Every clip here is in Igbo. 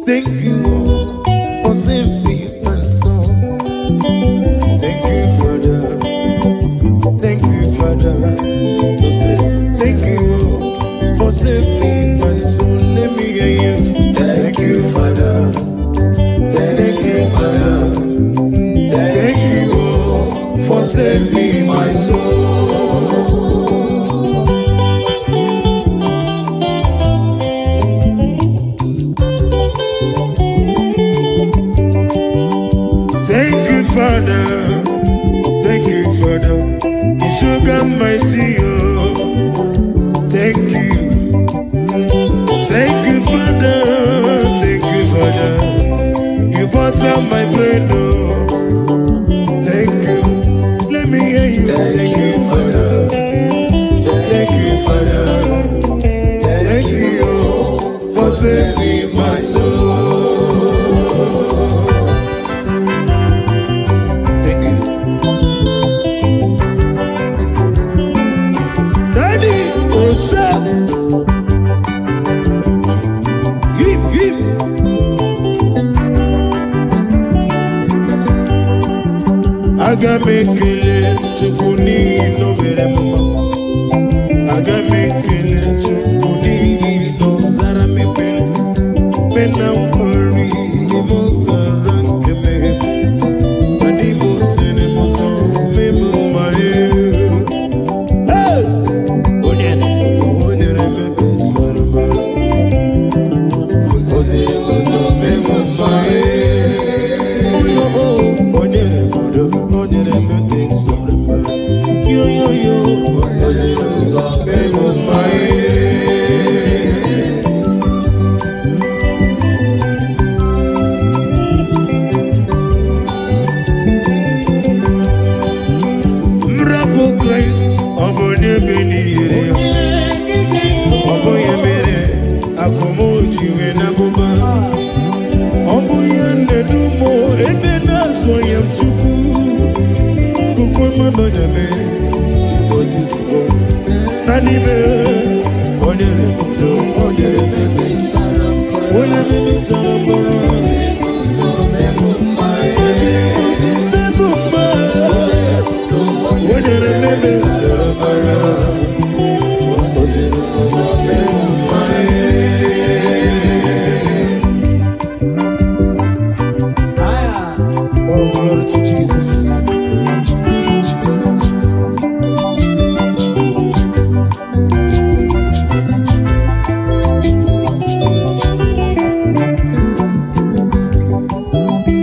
Thank you, oh, for saving my soul. Thank you, Father. Thank you, Father. Those three. Thank you, oh, for saving my soul. Let me hear you. Thank you, Father. Thank you, Father. Thank you, oh, for saving my soul. Thank you, Father. Thank you, Father. You sugar mighty, oh. Thank you. Thank you, Father. Thank you, Father. You butter my bread, oh. Thank you. Let me hear you. Thank you, Father. Thank you, Father. Thank you, oh, for saving my soul. Thank you. Daddy, what's up? Hip, hip. Aga m ekele Chukwu n'ihi na o mere m mma. Aga m ekele Chukwu n'ihi na ọ zara m ekpere. Mgbe na nkwari n'ime ọzara nke mmehie m. Adị m zere m ụzọ mee m mma. Hey! Onye na-eme o nyere m ebe sara mbara. O ziri m ụzọ mee m mma. Onye o o nyere m udo, o nyere m ebe sara mbara. Yo yo yo, o ziri ụzọ mee m mma. Nrapụ Kraịst, ọ bụ onye bi n'ihere ya. Ọ bụ ya mere akụm ji wee na-abụba. Ọ bụ ya na-edu m ebe na-azụ ya m Chukwu. Kuku mmanụ ya mere Chukwu bụ. Na n'ime o nyere m udo, o nyere m ebe. Onye mmemme sara mbara. Ezi ụzọ mmemme mma. O nyere m ebe sara mbara. O ziri ụzọ mee m mma. Oh, glory to Jesus.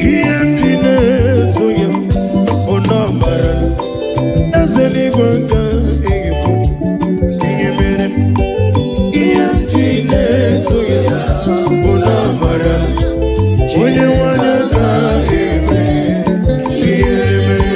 Ihe m ji na-eto ya bụ na ọ mara na eze eluigwe nga eyikwu ihe mere m. Ihe m ji na-eto ya bụ na ọ mara na onye nwanyị ga-ekwu ihere mere.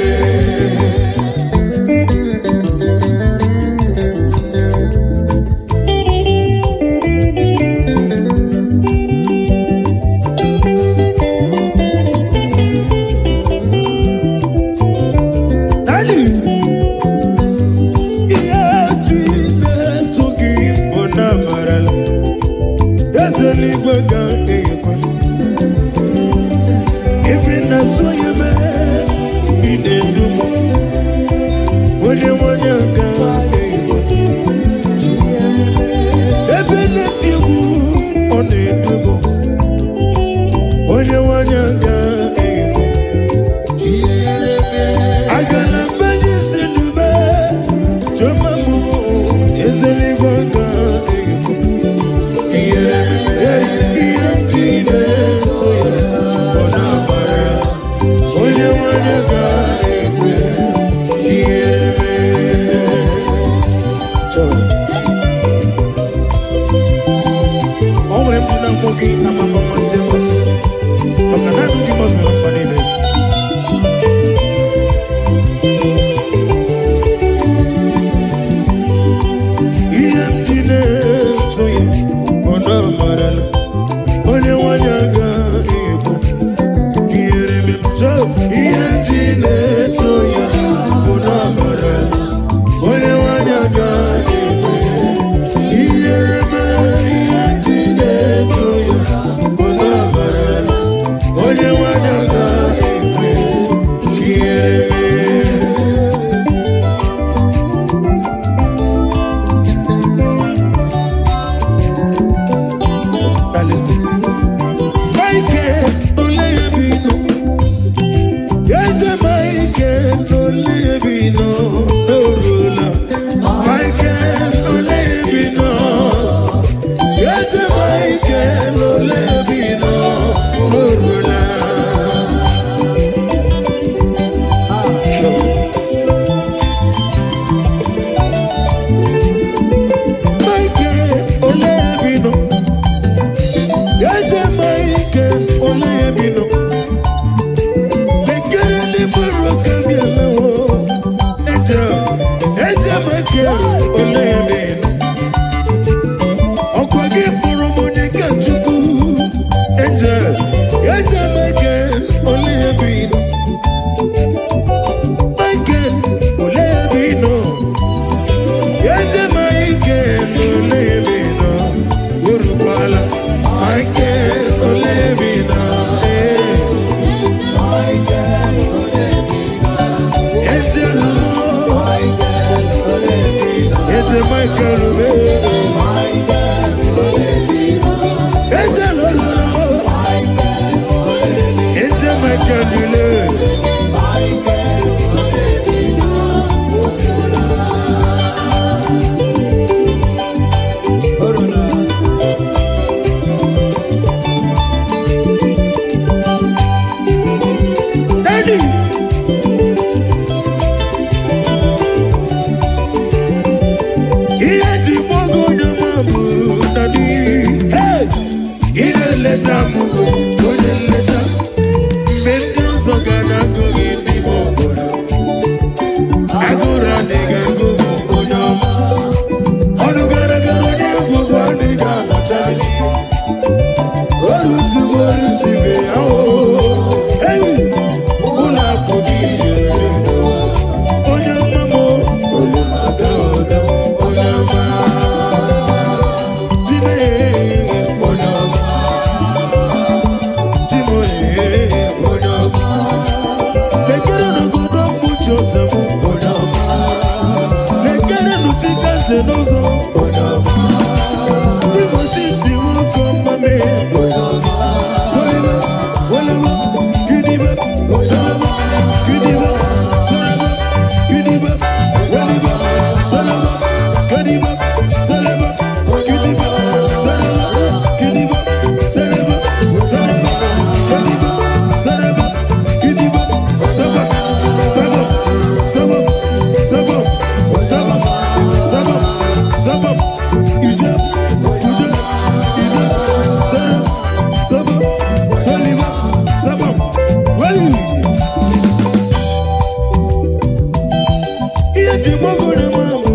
Daddy, ihe ji na-eto gị bụ na amarala eze eluigwe ga-eyikwa ebe na-azụ ya mee ị na-edu m onye nwanyị ga-eyikwa ebe na-eti egwu ọ na-edu m onye nwanyị ga-eyikwa agala mbenye si n'ube chọma mụ eze eluigwe ga-eyikwa ihe ihe m ji na-eto ya bụ na amara onye nwanyị ga-ekwe. Onye nleta, mgbe ndị ọzọ ga na-agụ gị n'ime obodo, agụrụ adịghị agụ gị, onye ọma. Ọnụ gara gara onye egwu adịghị anọchali. Orutugo orutibe ya o. Ei, ụlọ akụ gị juru eju. Onye ọma m, Olisa dodo, onye ọma. Chineke, onye ọma. Chimoye, onye ọma. Lekere n'ogodo mkpuchi ụzọ m, onye ọma. Lekere n'uchikaze n'ụzọ, onye ọma. Timosisi nwoke ọma mee, onye ọma. Soliba, weleba, kidiba, soleba, kidiba, soleba, kidiba, weliba, soleba, kidiba, soleba, kidiba, soleba, kidiba, soleba, soleba, kidiba, soleba, kidiba, saba, saba, saba, saba, saba, saba, saba, ije, uje, ije, sere, saba, soliba, saba, wey. Ihe ji gbago na mamụ,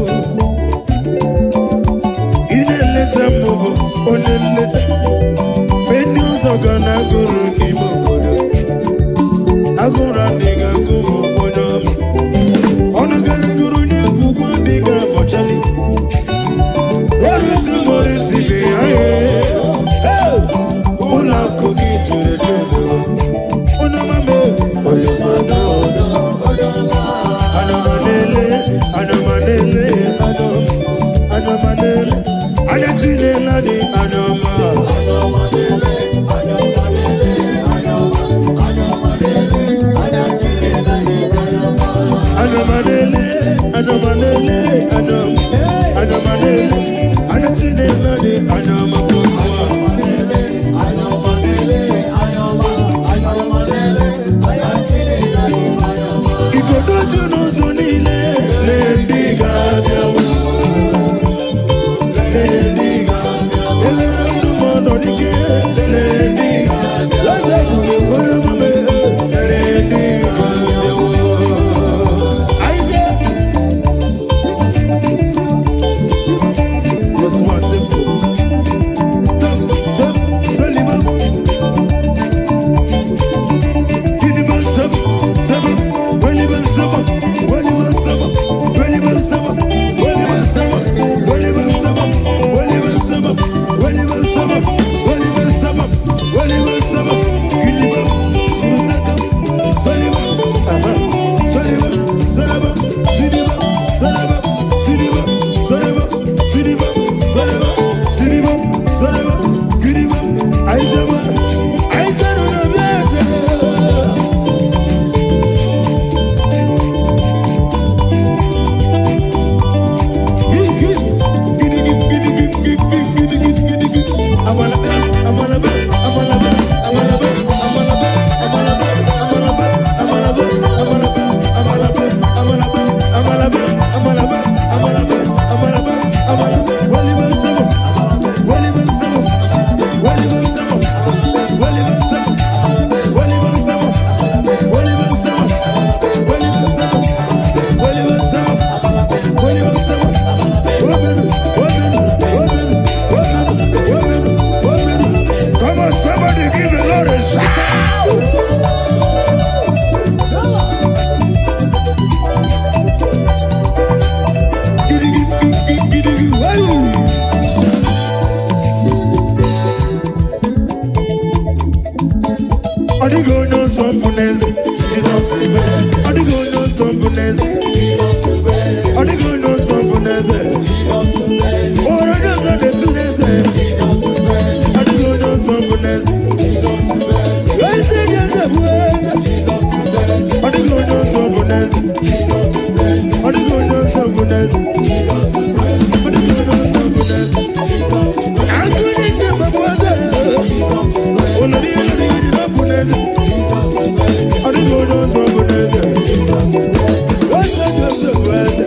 ị na-eleta m bụ onye nleta. Mgbe ndị ọzọ ga na-agụrụ n'ime obodo, agụrụ adịghị agụ m, onye ọma. Ọnụ gara gụrụ onye egwugwu adịghị abọchali. Orutu morutibe ya. Ụlọ akụ gị juru eju. Onye ọma mee, Olisa dodo. Anamanele, anamanele, anam, anamanele, anya Chinela dị anyọma. Anamanele, anamanele, anam, anamanele, anya Chinela dị anyọma plus one. Igodo ju n'ụzọ niile, lee ndị ga-abịawo. Lee ndị ga-abịa. Elere ndụ m ọnọ n'ike, lee ndị ga-abịa. Eze kwuru onye omume, lee ndị ga-abịawo. Isaac. Plus one tempo. Tem, tem, Saliba. Kidiba saba, saba, weliba saba, weliba saba, weliba saba, weliba saba, weliba saba, weliba saba, weliba saba, weliba saba, weliba saba, kidiba, muzaka, saliba, aha, saliba, salaba, sidiba, salaba, sidiba, salaba, sidiba, salaba, sidiba, salaba, kidiba, aijaba, aijanu na biasa. Come on, somebody give the Lord a shout. Giddy, giddy, giddy, giddy, wow. Ọ dịghị onye ọzọ bụ n'eze, Jizọs bụ eze. Ọ dịghị onye ọzọ bụ n'eze. Ọ dịghị onye ọzọ bụ n'eze. O nwere onye ọzọ na-etu n'eze. Ọ dịghị onye ọzọ bụ n'eze. Eze dị eze bụ eze. Ọ dịghị onye ọzọ bụ n'eze. Ọ dịghị onye ọzọ bụ n'eze. Ọ dịghị onye ọzọ bụ n'eze. Agụ na-eche mgbe bụ eze. Ụlọ niile dị na bụ n'eze. Ọ dịghị onye ọzọ bụ n'eze. Eze dị eze bụ eze.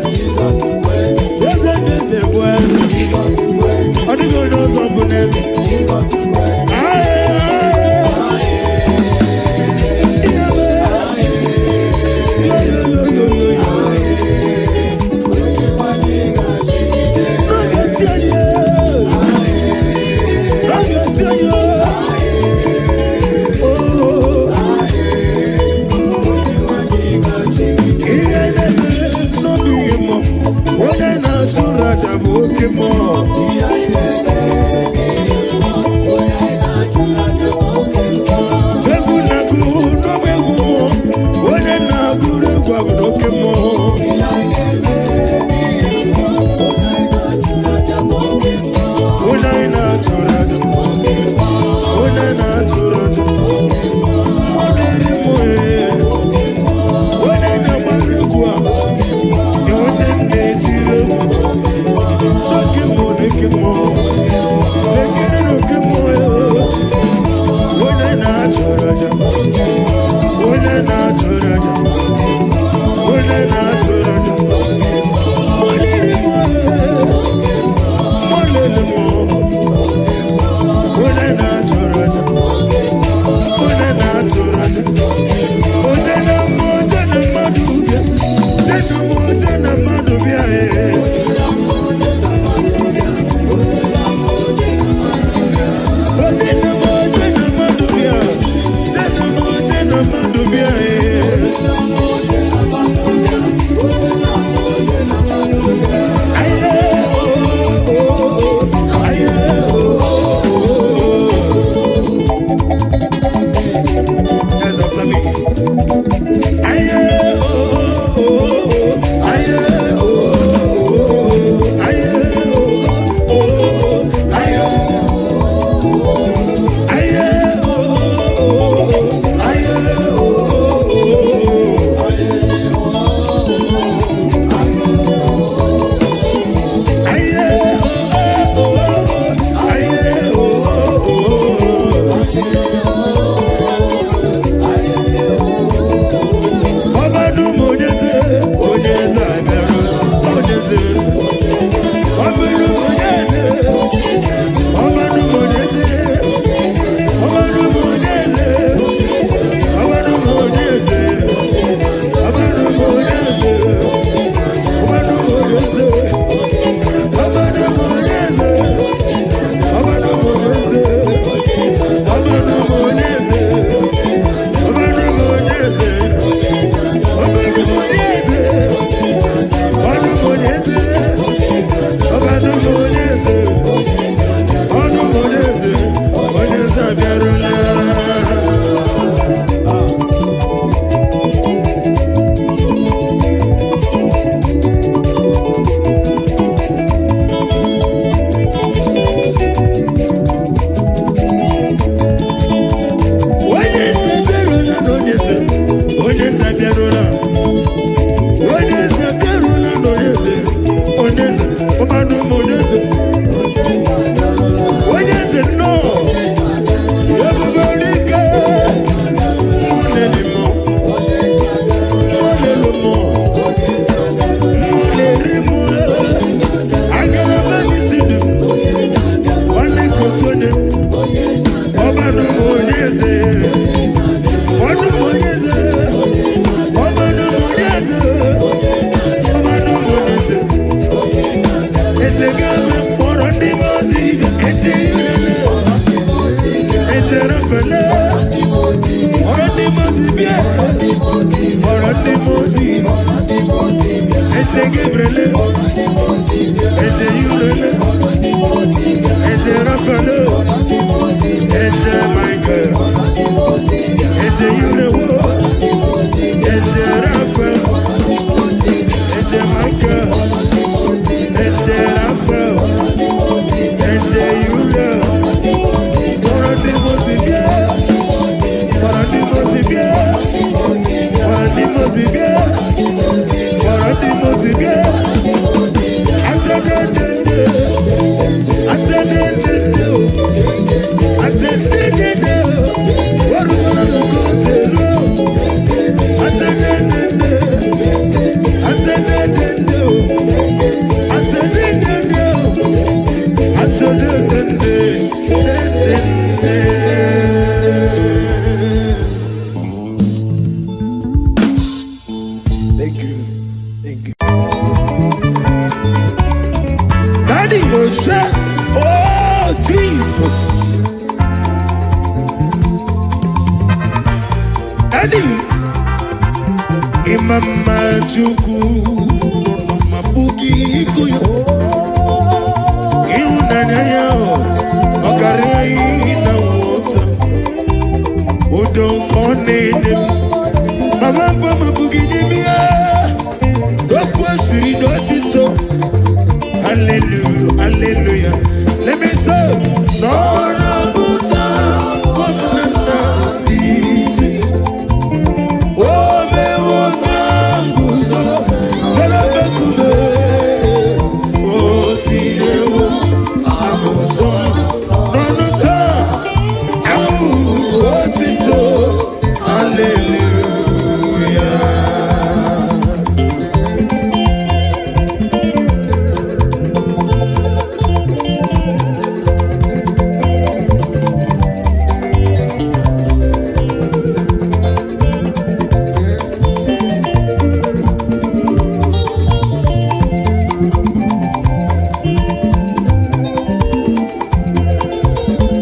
Daddy, ịma mma Chukwu nọ ma bụghị ịgụ ya. Ịhụnanya ya ọ karịa ihe na nghọta. Udo nke ọ na-enye m, mama mbụ m abụghị n'ime ya. O kwesịrị n'otito. Hallelujah, hallelujah. Let me say, n'ọrụ pụta ọnụnna iji. O mewo ka m guzo n'ebekume. O tinyewo abụzọ n'ọnụ taa. Abụ otito, hallelujah.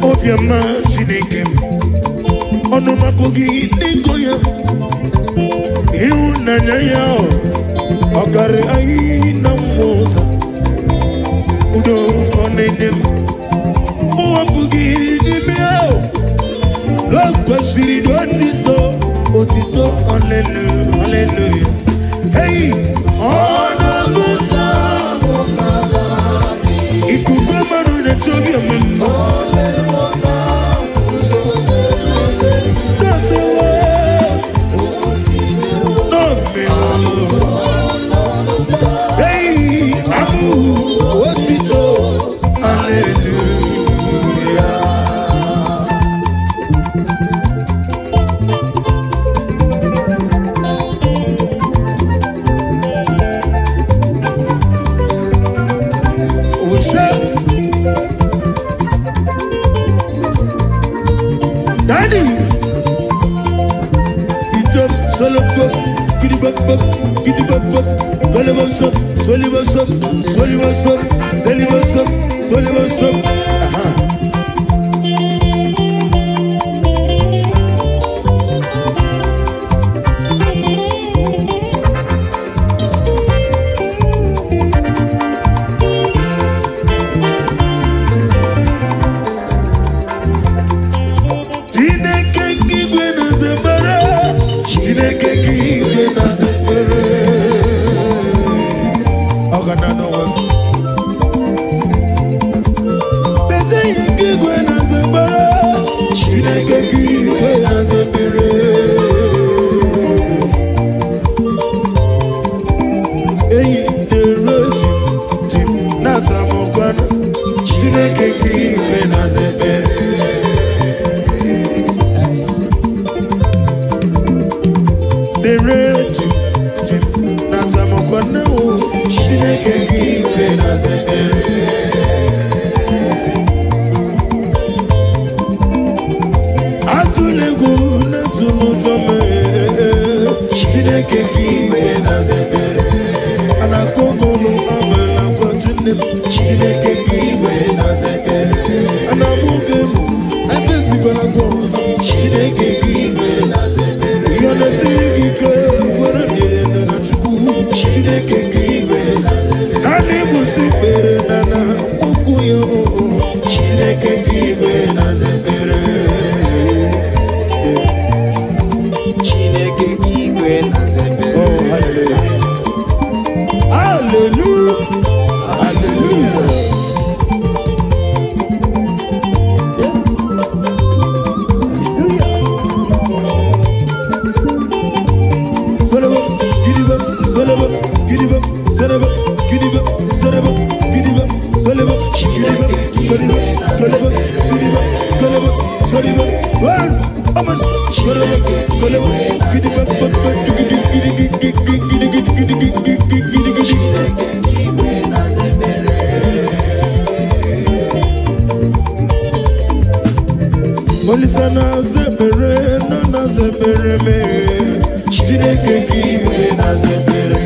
Obiọma Chineke m, ọnụ m apụghị n'ịgụ ya. Ịhụnanya ya ọ karịa anyị na mmụta. Udo ọ na-enye m, mụ apụghị n'ime ya. O kwesịrị n'otito, otito, hallelujah, hallelujah. Hey, ọ na-amụta ikuku mmadụ na-eche obiọma m. Na-emewo, na-emewo. Hey, abụ otito, hallelujah. Ose, Daddy, itom solobop, gidibop, gidibop, golobop, solibop, solibop, selibop, solibop. Aha. Chineke nke igwe na-aza ekpere. Chineke nke igwe na-aza ekpere. Ọ ga na n'ụwa. Eze ihe nke igwe na-aza ekpere. Chineke nke igwe na-aza ekpere. Eyi na-eru ji ji na-ata m ụkwanụ. Chineke nke igwe na-aza ekpere. Dere ji ji na-ata m ụkwanụ. Chineke nke igwe na-aza ekpere. Atụla egwu na-atụla ụjọ mee. Chineke ka igwe na-aza ekpere. A na-akụ ụlọ abala kwaju nne m. Chineke ka igwe na-aza ekpere. A na-amụ gị mụ ebezikwala gwa ọzọ. Chineke ka igwe na-aza ekpere. Ihe ọ na-esiri gị ike were ndịrị na Chukwu. Chineke ka igwe naanị ịbụsi kpere na na okwu ya o. Chineke ka igwe na-aza ekpere. Chineke igwe na-aza ekpere. Oh, hallelujah. Hallelujah. Hallelujah. Yes. Hallelujah. Solobo, gidibo, solobo, gidibo, solobo, gidibo, solobo, gidibo, solobo, gidibo, solobo, golobo, silibo, golobo, solobo. One, aman, solobo, golobo, gidibo, gidi, gidi, gidi, gidi, gidi, gidi, gidi, gidi, gidi. Chineke igwe na-aza ekpere. Olisa na-aza ekpere, nọ na-aza ekpere mee. Chineke ka igwe na-aza ekpere.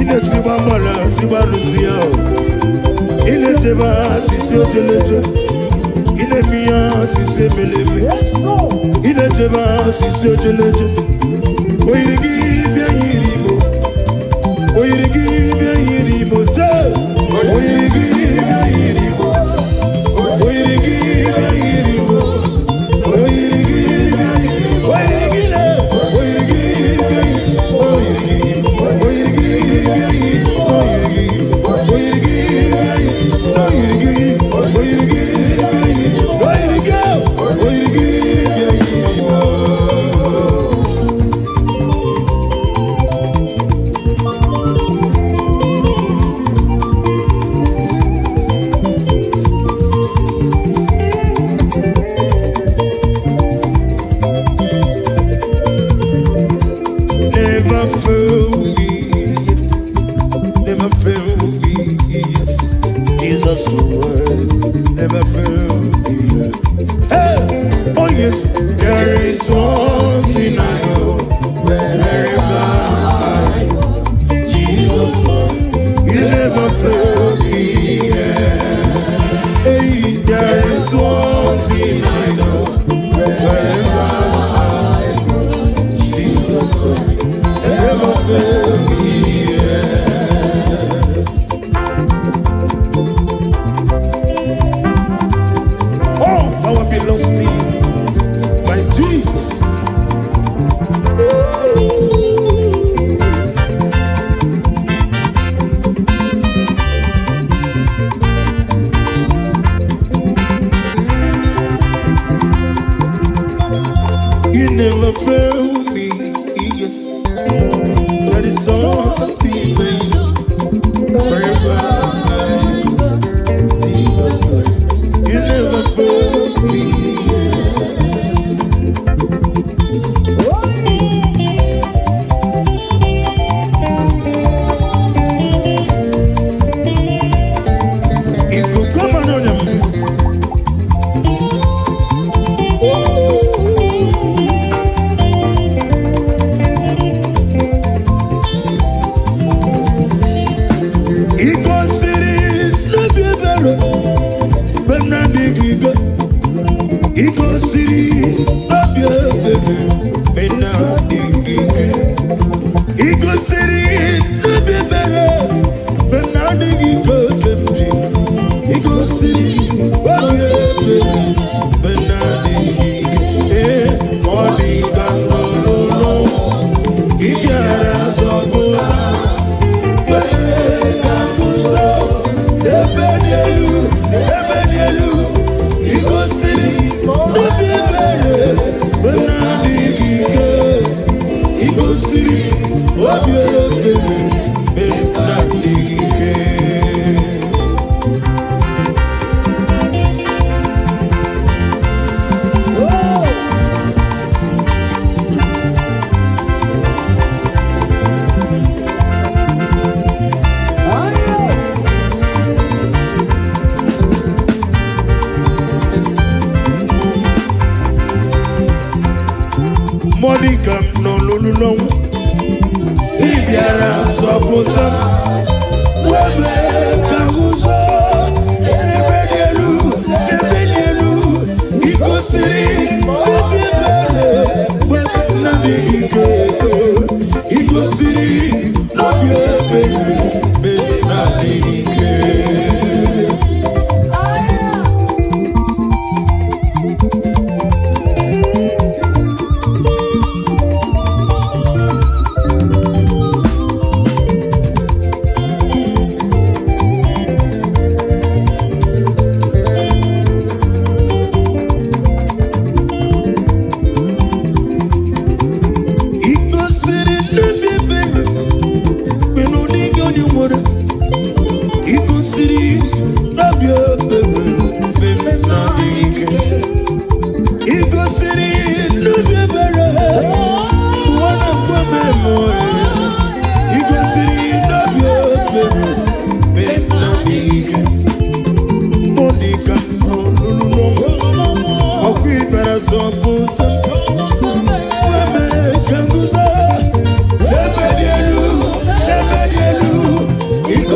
Ị na-etigba mgbala tigba arụsị ya o. Ị na-echebe asịsị ojeleje. Ị na-eme ihe asịsị emeleme. Ị na-echebe asịsị ojeleje. O yiri gị bịa yiri Igbo. O yiri gị bịa yiri Igbo jee. O yiri gị bịa yiri Igbo. O yiri gị bịa yiri Igbo. O yiri gị bịa yiri Igbo. O yiri gị le. O yiri gị bịa yiri. O yiri gị. O yiri gị bịa yiri. O yiri gị. O yiri gị bịa yiri. O yiri gị. O yiri gị bịa yiri. O yiri gị. O yiri gị bịa yiri Igbo. Never fail me yet. Never fail me yet. Jesus was never fail me yet. Hey! Oh yes, there is one thing I know. Wherever I go, Jesus was. He never fail me yet. Hey, there is one thing I know. Wherever I go, Jesus was. Never fail me yet. All power belongs to you, my Jesus. You never fail me yet. That is something I know. Wherever I go, Jesus Christ, you never fail me yet. Ikuku ọma n'ọnya m. Ị gosiri n'obi ebere mgbe m na-adịghị ike. Ị gosiri n'obi ebere mgbe m na-adịghị ike. Ị gosiri n'obi ebere mgbe m na-adịghị ike oke m ji. Ị gosiri obi ebere mgbe m na-adịghị ike. Ee, ọ dị ka m nọ n'ụlọ. Ị bịara zọpụta ebe dị elu, ebe dị elu. Ị gosiri obi ebere mgbe m na-adịghị ike. Ị gosiri obi ebere mgbe m na-adịghị ike. Mmụọ dị ka m nọ n'olulu ọnwụ, ị bịara zọpụta m, wee mee ka ụzọ n'ebe dị elu, n'ebe dị elu. Ị gosiri obi ebere mgbe m na-adịghị ike. Ị gosiri n'obi ebere mgbe m na-adịghị ike. Ị gosiri n'obi ebere mgbe na ọ dịghị onye.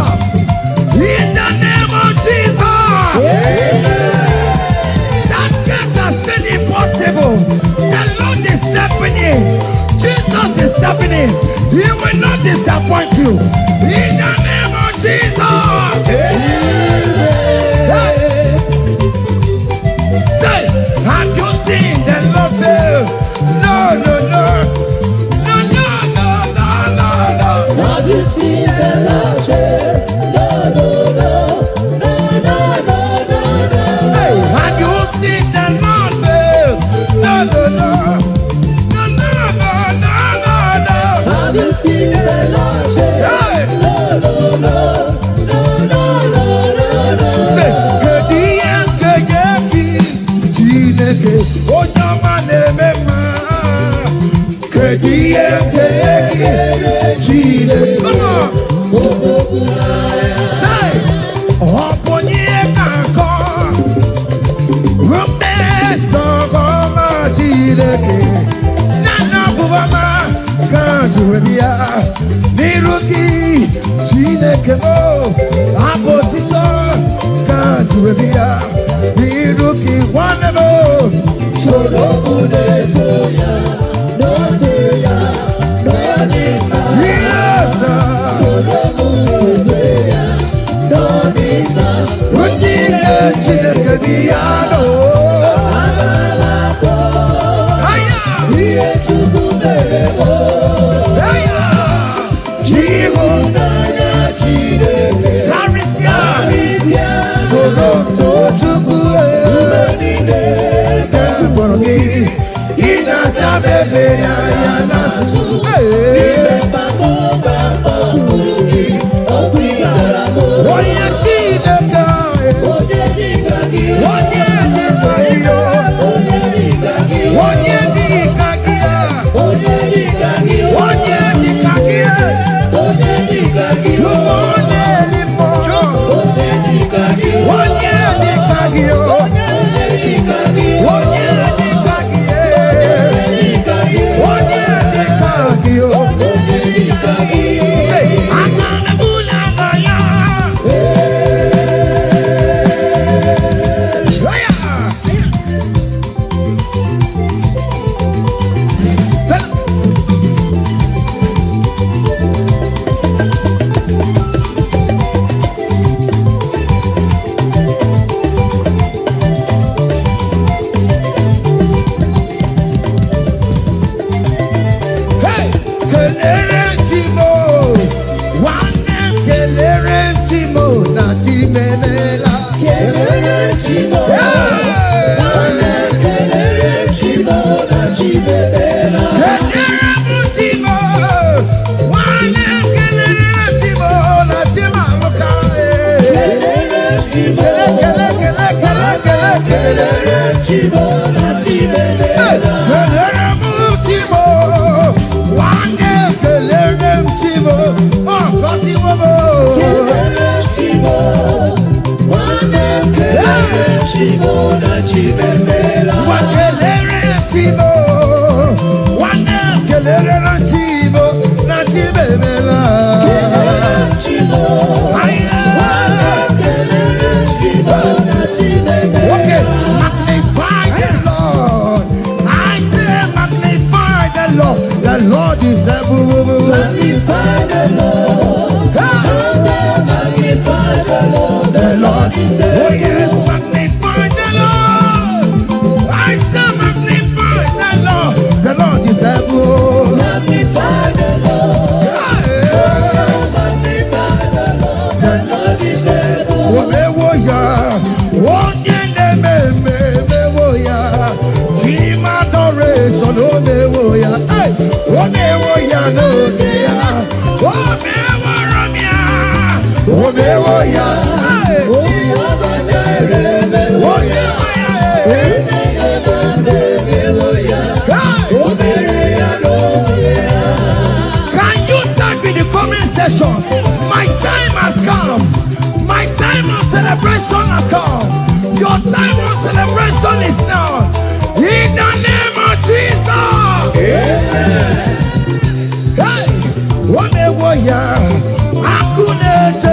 yourself. In the name of Jesus. That case has said impossible. The Lord is stepping in. Jesus is stepping in. He will not disappoint you. In the name of Jesus. Hey. Say, have you seen the Lord fail? No, no, no. No, no, no, no, no, no. Have you seen the Lord fail? No, no, no, no, no, no, no, no. Hey, have you seen the Lord fail? No, no, no. No, no, no, no, no, no. Have you seen the Lord fail? Hey! No, no, no, no, no, no, no, no. Say, kedu ihe nke ga-eji Chineke onye ọma na-eme mma? Kedu ihe nke gị Chineke? Come on. Say, ọ bụ onye ka akọ mmeso ọma Chineke na bụ ọma ka juru ya n'iru gị Chineke m, abụ otito ka juru ya n'iru gị, nwanne m. Soro mụ na-eto ya, n'oge ya, n'ọdị mma. Yes. Soro mụ na-eto ya, n'ọdị mma. Ndị nke Chineke dị ya nọ. Amalakọ, Aya! ihe Chukwu mere m. Aya! Ihu N'anya Chineke, karịsịa karịsịa, soro too Chukwu. mgbe niile Ka m kpọrọ gị, ị na-aza m ebere anya na-asụ. N'ime mkpagbu ka m kpọkuru gị, okwu ị zara m. Onye Chineke, Onye dịka gị, onye dịka gị, onye dịka gị, onye dịka gị, onye dịka gị, onye dịka gị, onye dịka gị, mmụọ na-eli mmụọ, onye dịka gị, onye dịka gị, onye dịka gị, onye dịka gị, dịka gị, onye dịka gị. Onye dịka gị. Say, aka na-ebuli aka ya. Aya! Say, hey, kelere Chimo, nwanne m, kelere Chimo na Chimemela. Kelere Chimo, Hey! nwanne m, kelere Chimo na Chimemela. Kelere m Chimo, nwanne m, kelere Chimo na Chimaluka. Kelere Chimo, Kele, kele, kele, kele, kele. kelere Chimo na Hey, Chimemela. kelere m Chimo, nwanne m, kelere m Chimo, ọ gọziwo m. Kelere Chimo, nwanne m, kelere Chimo na Chimemela. Ngwa, kelere Chimo, nwanne m, kelere Chimo na Chimemela. Kelere Chimo, Aya! nwanne m, kelere Chimo na Chimemela. Okay, magnify the Lord. I say magnify the Lord. The Lord is everywhere. Magnify the Lord. Hey! Magnify the Lord. The Lord is Oh yes, magnify the Lord. I say magnify the Lord. The Lord is everywhere. Magnify the Lord. Hey! Magnify the Lord. The Lord is able. Omewo ya, onye na-eme eme emewo ya, Chim adoration omewo ya, hey! Omewo ya n'oge ya, omeworo m ya, omewo ya, hey! Jehovah Jireh, Omewo ya, hey! Hey! O mere ya n'oge ya. Can you type in the comment section? My time has come. My time of celebration has come. Your time of celebration is now. In the name of Jesus. Hey, omewo ya, akụ na-eche.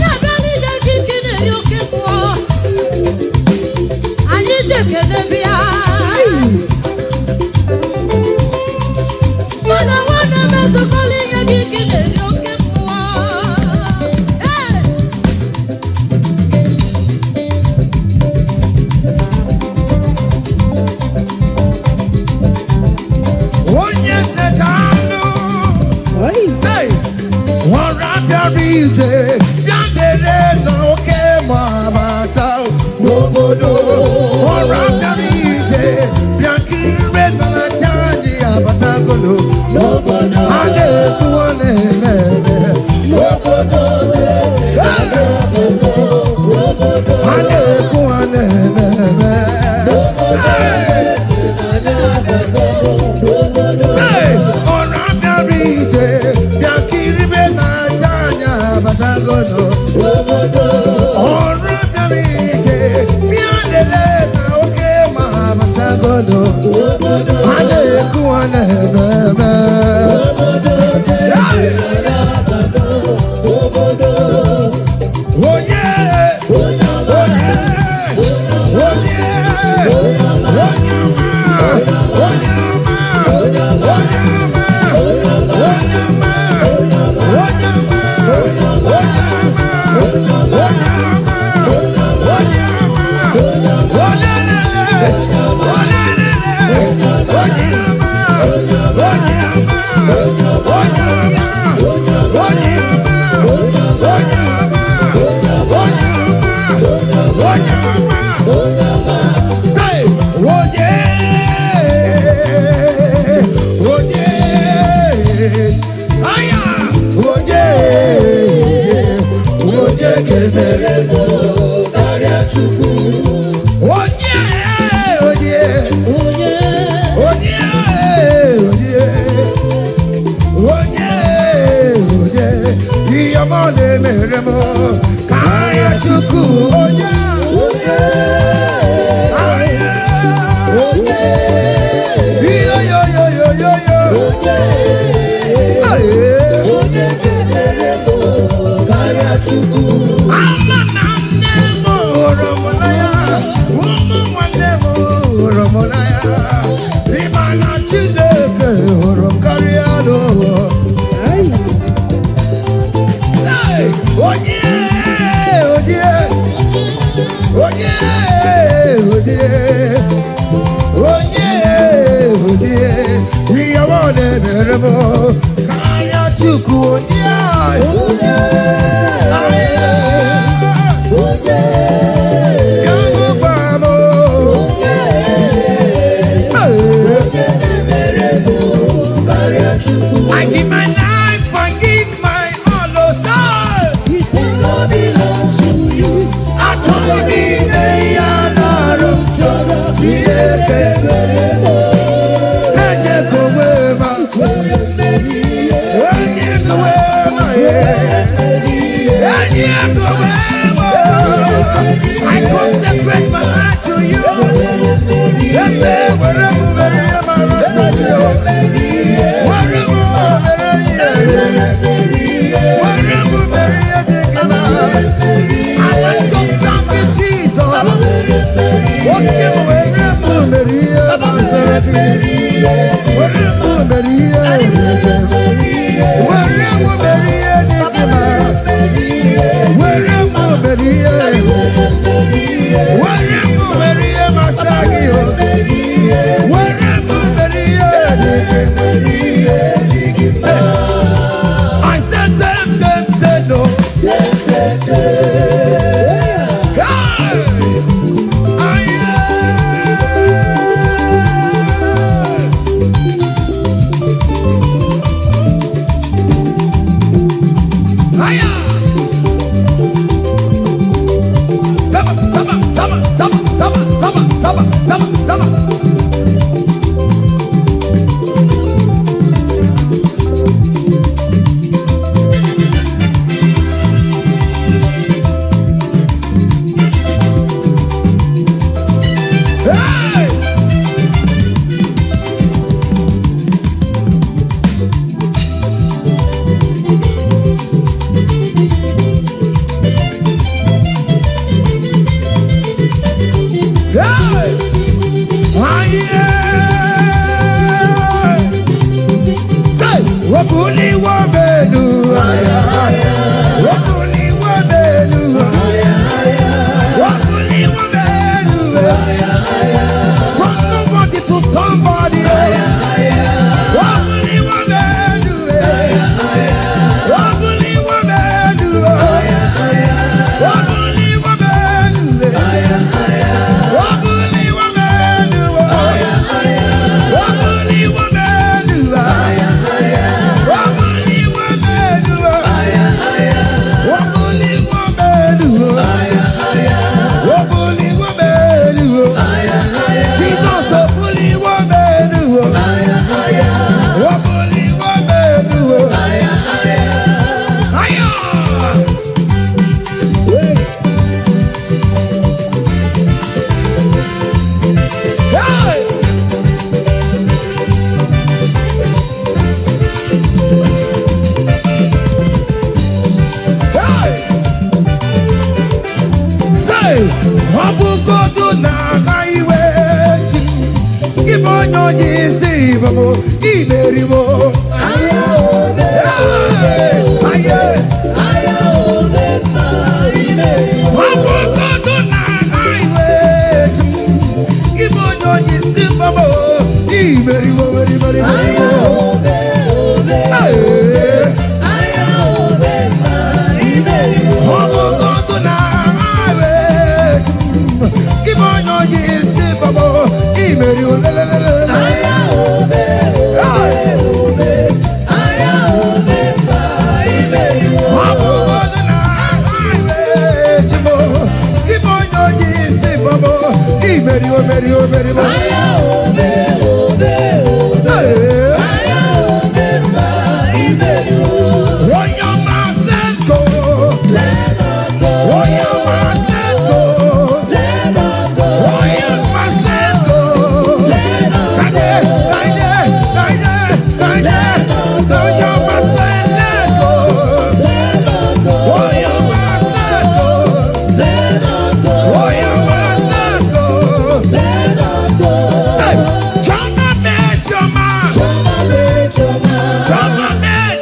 Anyị abịala ide gị nke na-eri oke mmụọ. Anyị ji ekele bịa. Mụ na nwanne m ezukọla inye gị nke na-eri oke mmụọ. Ee! Onye setanụ. Say, ọra bịara ije bịa dere n'oke ma bata n'obodo. Ọra bịara ije bịa kiri na aja anyị abatagolo n'obodo. A na-ekwu ọ na-eme eme n'obodo. A na-ekwu ọ na-eme eme. Hey! Say, ọ̀rọ̀ bịara ije bịa kiribe na-aja anya abatagodo. Ọ̀rọ̀ bịara ije bịa lelee na oke ma abatagodo. A na-ekwu a na-eme eme. Hey! Onye, onye, onye, onye ọma, onye ọma, onye ọma, onye ọma, onye ọma, onye ọma, onye ọma, onye ọma, olelele, olelele, onye ọma, onye ọma, onye ọma, onye ọma, onye ọma, onye ọma, onye ọma. Say, onye, onye, aya, onye, onye ga-emere m onye, onye, Onye, onye, onye, onye, onye, ihe ọma na-emere m karịa Chukwu, onye, aya, iyo, yo, yo, yo, yo, yo. Aye. Ama na nne m hụrụ m n'anya, ụmụ nwanne m hụrụ m n'anya. Ịma na Chineke hụrụ m karịa n'ụwa. Say, onye, onye, onye, onye, onye, onye, ihe ọma na-emere m karịa Chukwu, onye. Aye. I give my life and give my all, oh, sir. Atụrụ niile ya na-arụ Chineke na-ejekọ onwe ma ejekọ onwe ma ejekọ onwe ma. I consecrate my life to you. Ese were m were ihe mara nsọ gị o. Were m were ihe were m were ihe dị gị mma. I want your servant Jesus. Oke m were m mere ihe masịrị gị. Were m mere ihe dị gị. Were m mere ihe dị gị mma. Were m mere ihe dị gị. Were m mere ihe masịrị gị o. Were m mere ihe dị gị. Say, Hey, ọ bụgodu na-aga iwe ji m, gị bụ onye onye isi bụ m, imeriwo. Hey, aye. Ọ bụgodu na-aga iwe ji m, gị bụ onye onye isi bụ m, imeriwo, meri, meri, meriwo. Hey. Ọ bụgodu na-aga iwe ji m, gị bụ onye onye isi bụ m, imeriwo, lelelelele. Hey. Ọ bụgodu na-aga iwe ji m, gị bụ onye onye isi bụ m, imeriwo, meriwo, meriwo. Hey. Onye ọma, let's go. Onye ọma, let's go. Onye ọma, let's go. Kaje, kaje, kaje, kaje. Onye ọma, say let's go. Onye ọma, let's go. Onye ọma, let's go. Say, Chioma me, Chioma. Chioma me,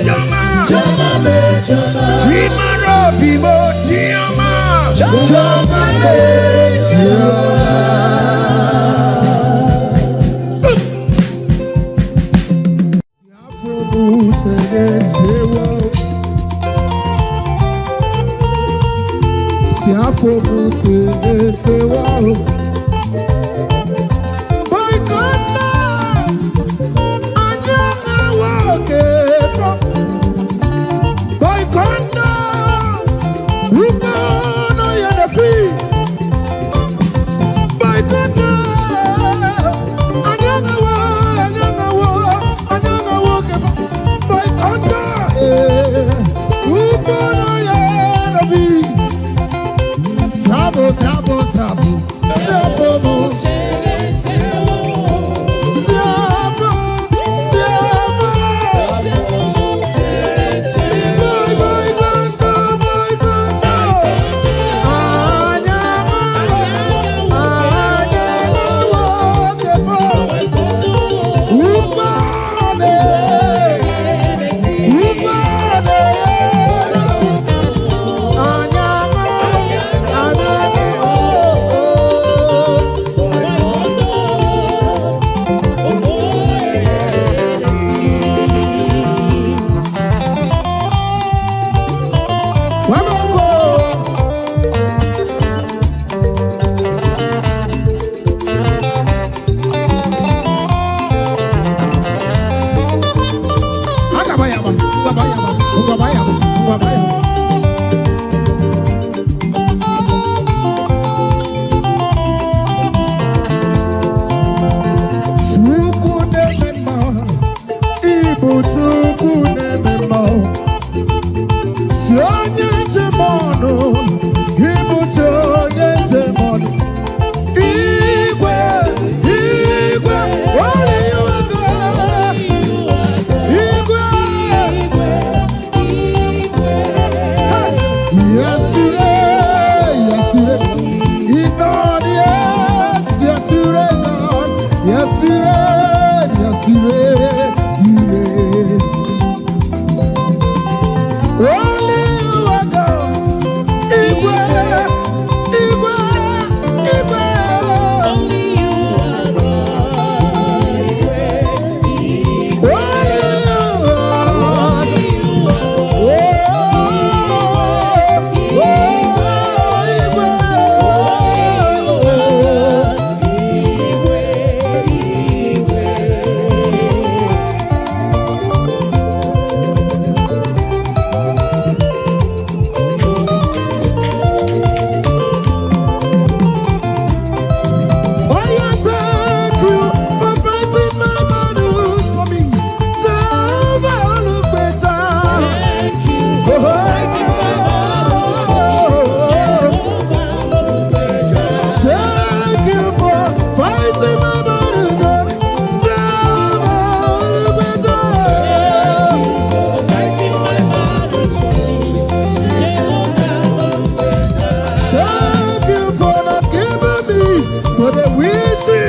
Chioma. Chimara Bimo, Chioma. Chioma me, Chioma. Si afọ m tetewa. Boykona, anya awa oke fọ. Boykona, rúgbó náà yẹn lè fi. Boykona, anya awa, anya awa, anya awa oke fọ. Boykona, rúgbó náà yẹn lè fi. Sabo, sabo, sabo, sabo, sabo, sabo. Boy, boy, gondo, boy, gondo. Anya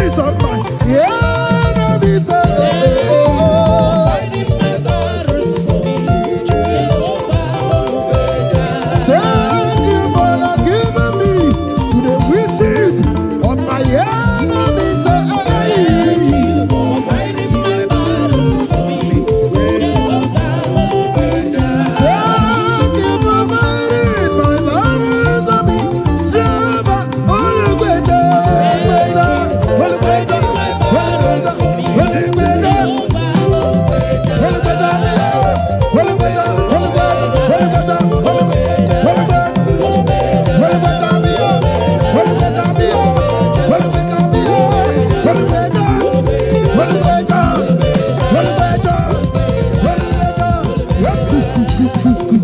wishes of my enemies. Oh, oh, oh. Fighting my battles for me, Jehovah Olugbeja. Thank you for not giving me to the wishes of my enemies. Hey. For fighting my battles for me, Jehovah Olugbeja. Thank you for fighting my battles for me. Jehovah Olugbeja, Olugbeja, Olugbeja, Olugbeja, Olugbeja. Jehovah Olugbeja. Olugbeja, Olugbeja, Olugbeja, Olugbeja, Olugbeja, Olugbeja, Olugbeja, Olugbeja, Olugbeja, Olugbeja. Yes, kus, kus, kus, kus, kus.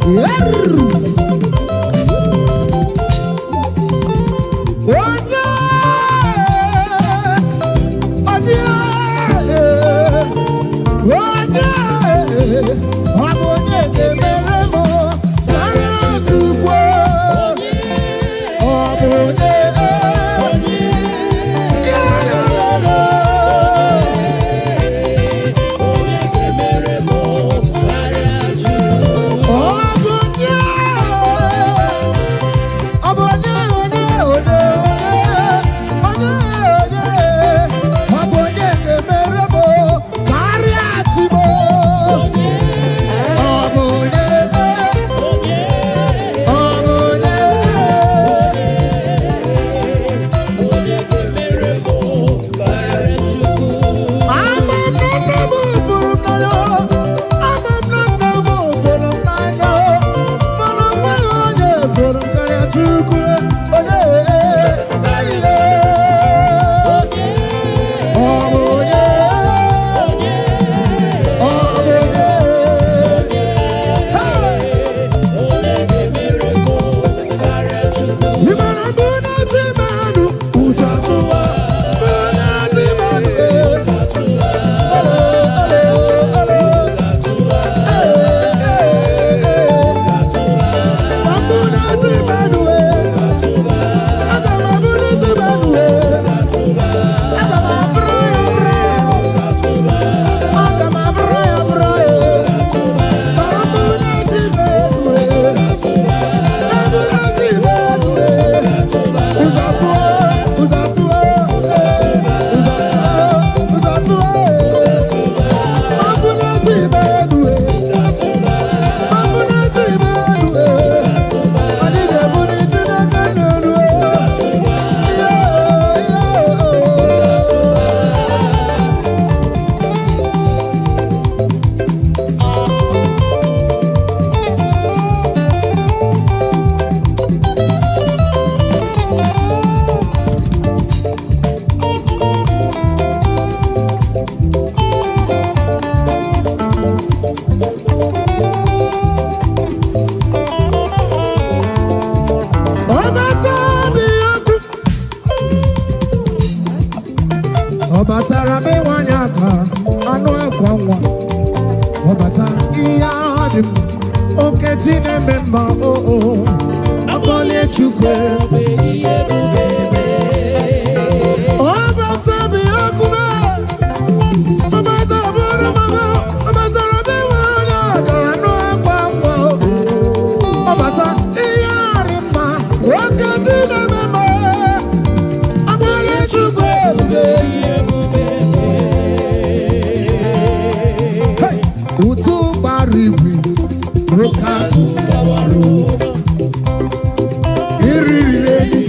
Yes. Onye, onye, onye, ọ bụ onye ga-emere m karịa Chukwu. Ọ bụ onye, ya, ya, ya, ya. Onye ga-emere m karịa Chukwu. Ọ bụ onye, ọ bụ onye, onye, onye, onye, onye, ọ bụ onye ga-emere m karịa Chi m. Ọ bụ onye, ọ bụ onye. Onye ga-emere m karịa Chukwu. Ama m na nne m fụrụ m n'anya, ama m na nne m fụrụ m n'anya, mana o nweghị onye fụrụ m karịa Chukwu, onye eyiye. Ọ bụ onye, ọ bụ onye. Hey! Onye ga-emere m karịa Chukwu. Ị mara mbụ na ti mmadụ ụzọ atụwa, mbụ na ti mmadụ, eh. Olo, olo, olo. Eh, eh, eh. Ma mbụ na ti mmadụ, eh. Aga m abụ na ti mmadụ, eh. Aga m abụrụ ya, bụrụ ya. Aga m abụrụ ya, bụrụ ya. Ka mbụ na ti mmadụ, eh. Mbụ na ti mmadụ, eh. Ụzọ atụọ, ụzọ atụọ, eh. Ụzọ atụọ, ụzọ atụọ, eh. Mabunati Benue, Mabunati Benue, anyị ga-ebuli Chineke n'elu. Yeah, yeah. Ọbata bi ọkụ. Ọ batara be nwanyị aka anụ akwa nwa. Ọ bata ihe ahụ dị mma, Okechi na-eme mma oo. Akpọlie Chukwu. Ihe ebube Ọ bata bi ọkụ mee. Ọ bata bụrụ mama. Ọ batara be nwanyị aka anụ akwa nwa. Ọ bata ihe arị mma, Okechi na-eme mma. Akpọlie Chukwu ebube. Hey! Ụtụ gbara igwe, nwoke akụ gbawara. Iriri enyi,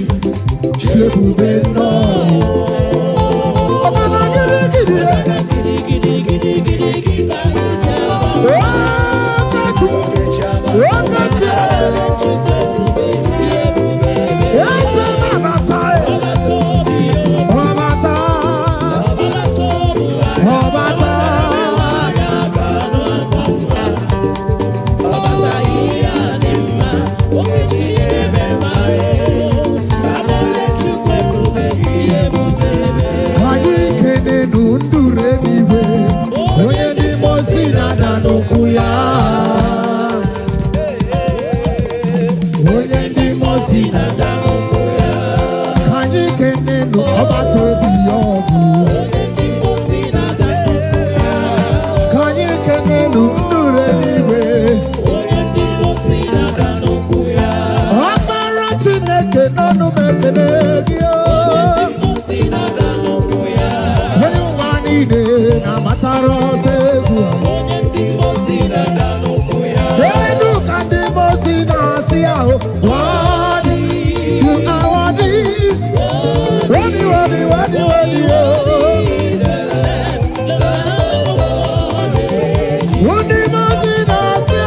Ndị mazi na-asị,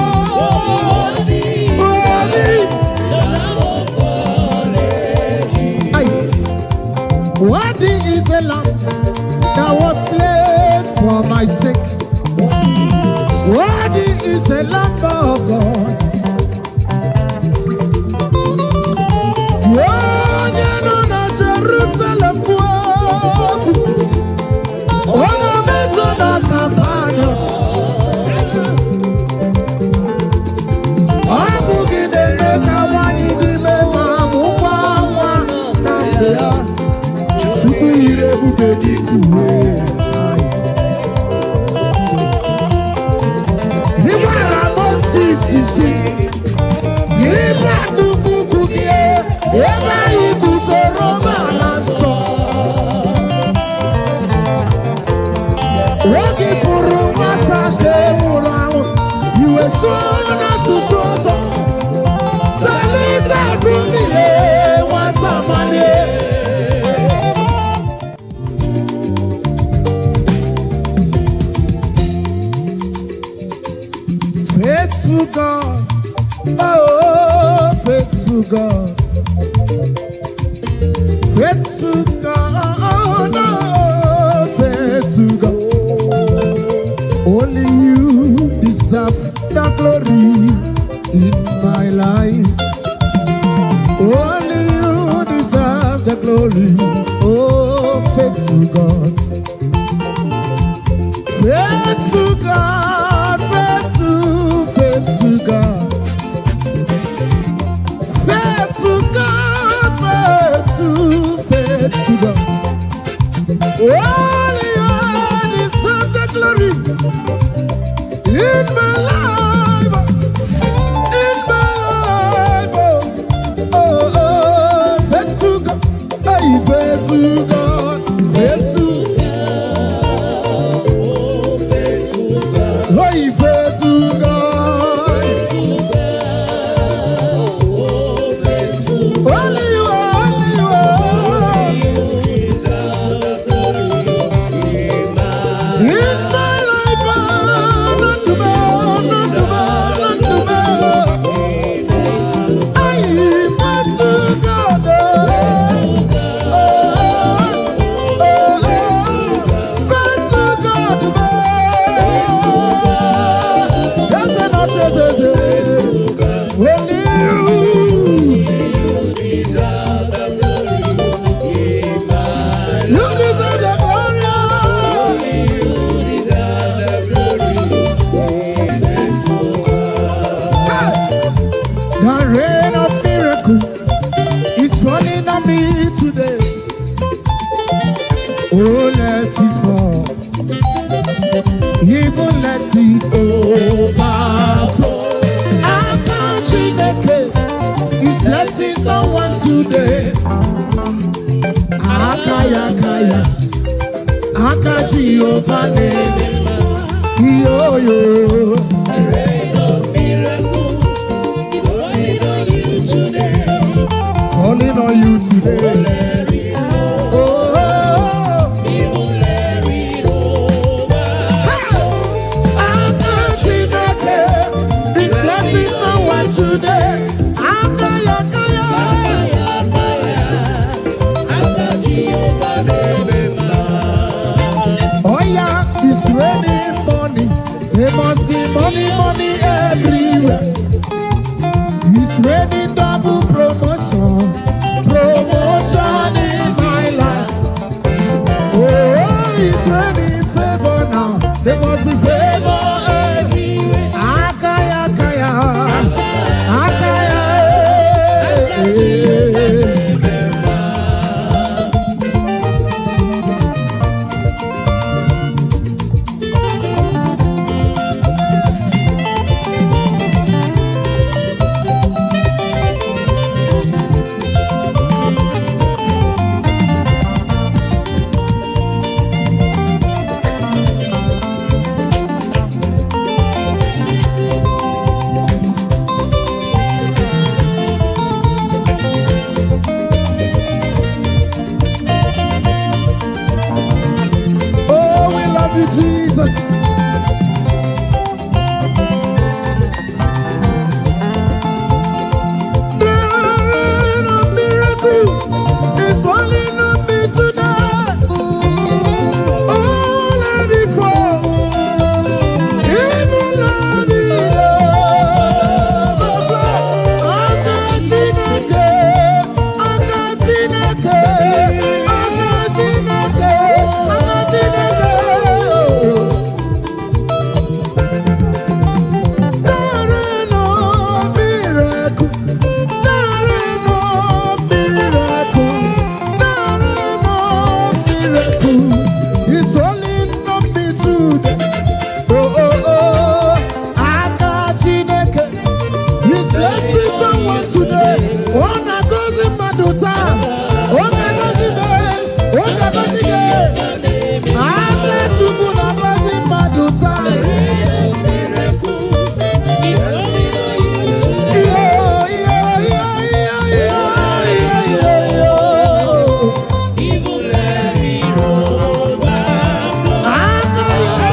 "Worthy, worthy." Ice. Worthy is a lamb that was slain for my sake. Worthy is a lamb of God. Onye nọ na Jerusalem kwuo okwu, onye mezo na kampanion. Ọ bụ gị na-eme ka nwanyị dị ime ma mụkwa nwa na mgbe ya. Chukwu yiri ebube dịka uwe. Ị gwara Mozis sị, "Ibe akpụkpọ ụkwụ gị ebe anyị guzoro n'ala nsọ." Oge fụrụ nwata ka e nwụrụ anwụ, iwe sụọ n'asụsụ ọzọ. Talita kumi, nwata manie. Faithful God, oh, faithful God. Faithful God, oh, faithful God. Only you deserve the glory in my life. Only you deserve the glory, oh, faithful God. Faithful God, faithful, faithful God. Faithful God, faithful, faithful God. Only you deserve the glory in my life, in my life. Oh, oh, oh, faithful God, hey, faithful God, faithful. Hey, faithful God. Only you are, only you are. In my life, ah, not to be, not to be, not to be. I faithful God. Oh, oh, oh, faithful God, oh. Yes, and not just as it. Only you. You deserve the glory. Hey! The rain of miracle is falling on me today. Oh, let it fall. Even let it overflow. Aka Chineke is blessing someone today. Aka ya aka ya. Aka Jehovah name. Yo yo. Falling on you today. Oh, oh, oh. Aka Chineke is blessing someone today. Aka ya aka ya. Oh yeah, it's raining money. There must be money, money everywhere. It's raining double promotion, promotion in my life. Oh, it's raining favor now. There must be favor everywhere. Akaya, akaya, akaya. Eh, eh. Jizọs. The rain of miracle is falling on me today. Oh, let it fall. Even let it overflow. Aka Chineke, aka Chineke, aka Chineke, aka Chineke. There no miracle. There no miracle. There no miracle. It's only not me today. Oh, oh, oh. Aka Chineke. He's blessing someone today. Ọ na-agọzi mmadụ taa. Ọ na-agọzi gị. Ọ na-agọzi gị. Aka Chukwu na-agọzi mmadụ taa. Iyo, iyo, iyo, iyo, iyo, iyo, iyo, iyo. Aka ya.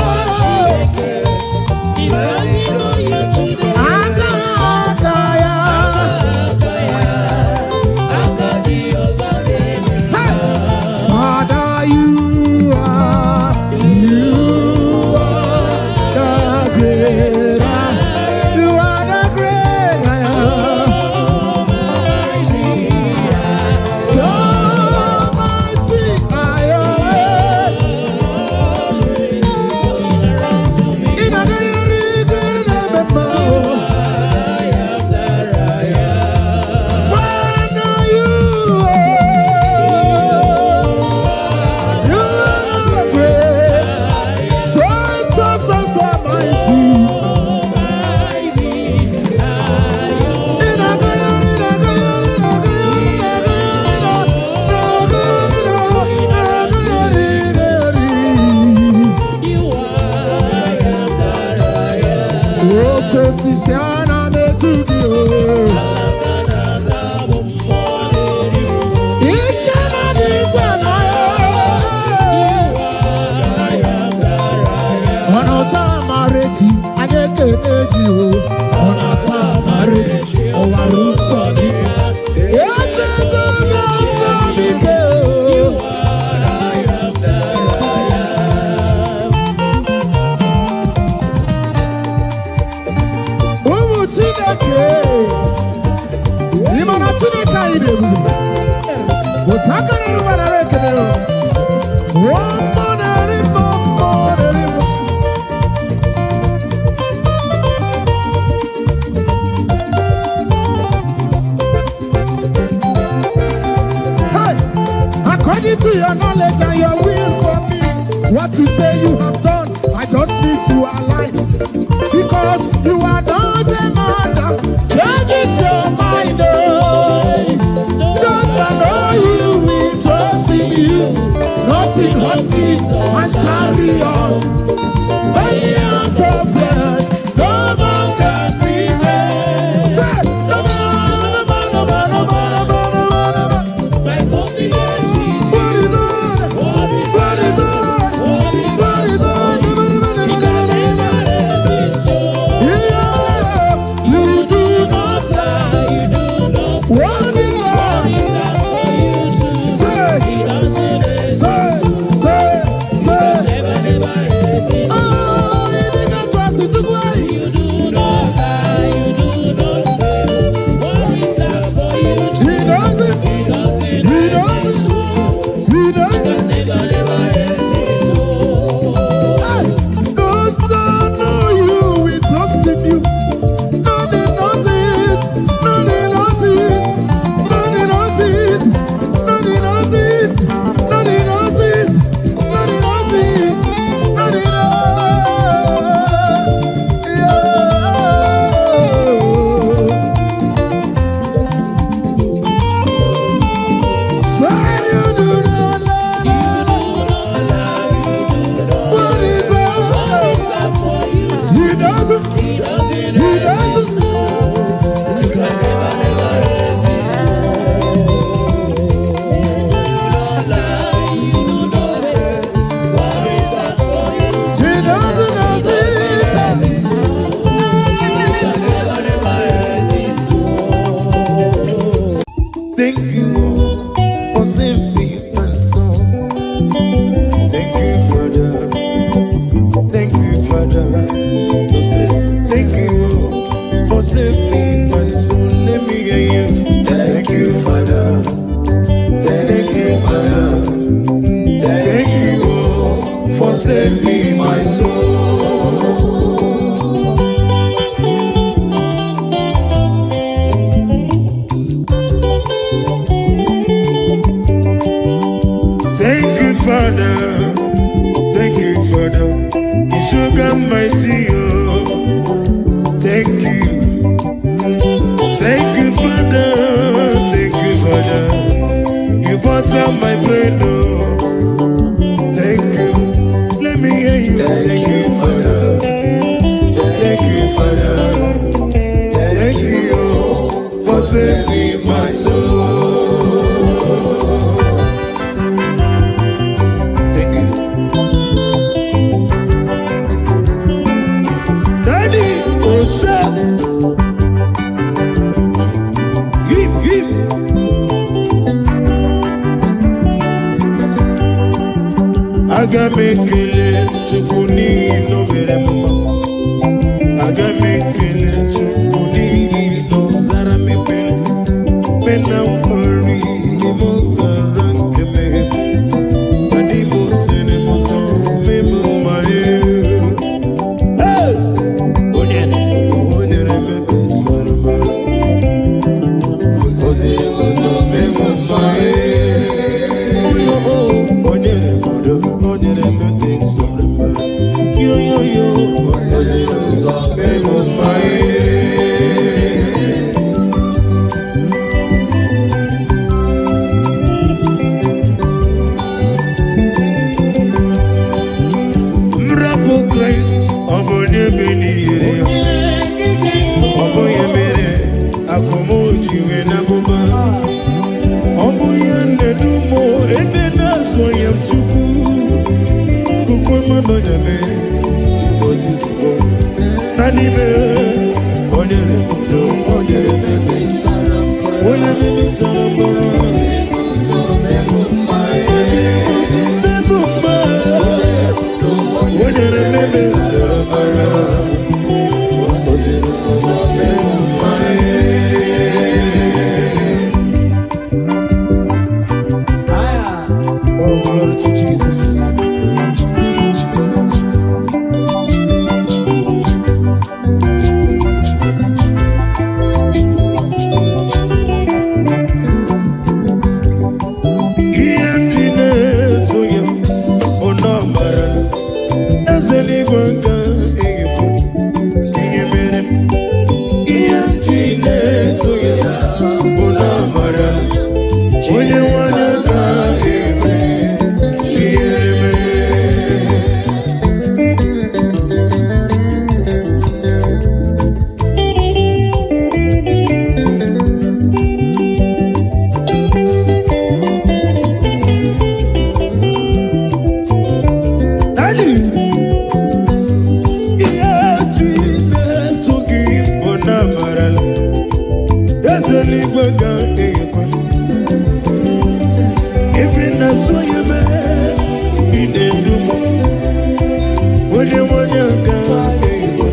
Aka aka ya. Hey! Father, you are the great I. You are the great I am. So mighty are your ways. Ị na-agagharị igere na-eme mma. Father, you are the great, so, so, so, so mighty. Ị na-agagharị, na-agagharị, na-agagharị, na-agagharị, na-agagharị, na-agagharị, agagharị. Oke osisi a na-etu gị o. Ike na n'igwe na ya. Ọ̀nà amarechi, anyị ekele gị o. Ọ̀nà amarechi, ọwara ụzọ gị. Echeta m ọsọ m ike o. Ụmụ Chineke, ị ma na Chineke anyị dị ebube. Otu aka na-eru nara ekele o. Mmụọ na-eri mmụọ, mmụọ na-eri mmụọ. Hey! According to your knowledge and your will for me, what you say you have done, I just need to align. Because you are not a man that changes your mind. Oh. Just I know you will trust in you, not in horses and chariots. By the arms of flesh, no man can prevail. Say, no man, no man, no man, no man, no man, no man, no man. My confidence is What is on? What is on? What is on? Never, never, never, never, never, never. Yeah, you do not lie. What is on? Say, say, say, say. saving my soul. Thank you, Father. Thank you, Father. You sugar mighty, oh. Thank you. Thank you, Father. Thank you, Father. You butter my bread, oh. Thank you. Let me hear you. Thank you, Father. Thank you, Father. Thank you, oh, for saving my soul. Thank you. Daddy, oh, sir. Hip, hip. Aga m ekele Chukwu n'ihi na o mere m mma. Aga m ekele Chukwu n'ihi na ọ zara m ekpere. Mgbe na nwere n'ime ọzara nke mere m. Adị m ozere m ụzọ mee m mma ee. Hey! Onye na-ekwu o nyere m ebe sara m ahụ. O ziri m ụzọ mee m mma ee. Onye o, o nyere m udo, o nyere m ebe sara m ahụ. Yo yo yo, o ziri m ụzọ mee m mma ee. Mrapụ Kraịst, ọ bụ onye bi n'ihere ya. Ọ bụ ya mere akụm ji wee na-abụba. Ọ bụ ya na-edu m ebe na-azụ ya m Chukwu. Kuku mmanụ ya mere Chukwu osisi bụ na n'ime o nyere m udo, o nyere m ebe onye mmiri sara mbara. Ezi ozi mmemme mma. O nyere m ebe sara mbara. O ziri ụzọ mee m mma. Oh, glory to Jesus. Ihe m ji na-eto ya bụ na ọ mara na eze eluigwe nga ekwu ihe mere m. Ihe m ji na-eto ya bụ na ọ mara na onye nwanyị ga ekwu ihere mere. Daddy, ihe ji na-eto gị bụ na amarala eze eluigwe ga-ekwe ebe na-asụ ya mee ị na-edu m onye nwanyị ga-ekwe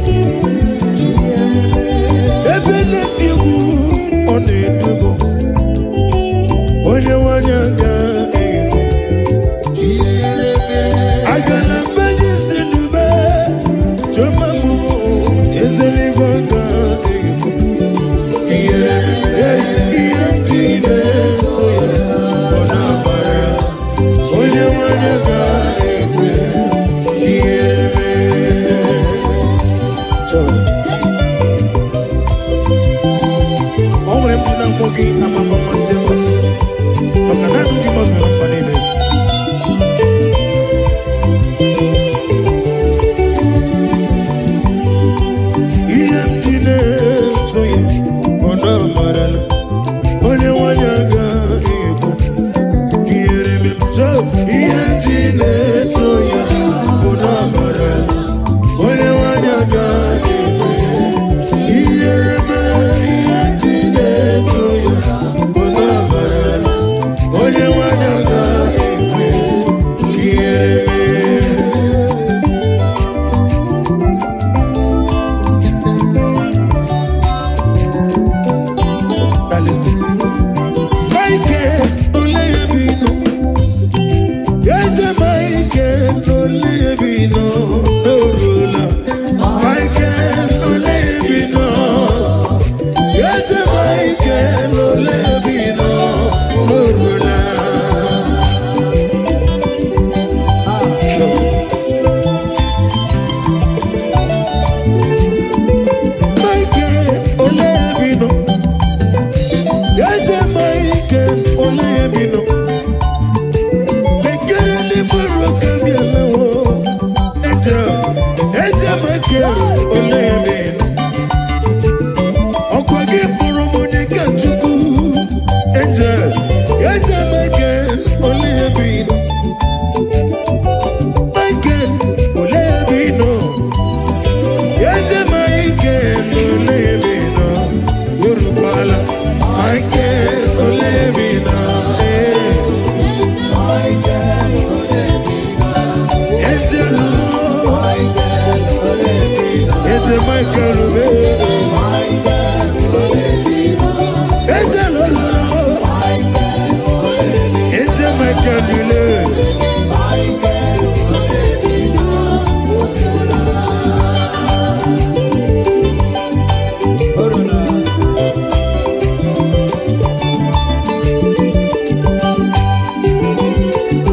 ebe na-eti egwu ọ na-edu m onye nwanyị ga-ekwe agala mgbe si n'ube chọma mụ eze eluigwe ga-ekwe ihe ihe m ji na-eto ya ọ na-agbara ya onye nwanyị ga-ekwe ihere mee. Chọọ. O nwere ndị na-akpọ gị amama mmasị amasị maka na ndụ gị mazụrụ mkpa niile. Ihe m ji na-eto ya bụ na ọ marala onye nwanyị agaghị ekwe ihere m. Chọọ. Ihe m ji na Michael, olee ebe ị nọ? Ọkwa gị kpọrọ m onye ka Chukwu. Angel, Angel Michael, olee ebe ị nọ? Michael, olee ebe ị nọ? Angel Michael, olee ebe ị nọ? Orukwala. Michael, olee ebe ị nọ? Ee. Angel mo. Angel Michael, olee. Angel ololo. Angel Michael, olee.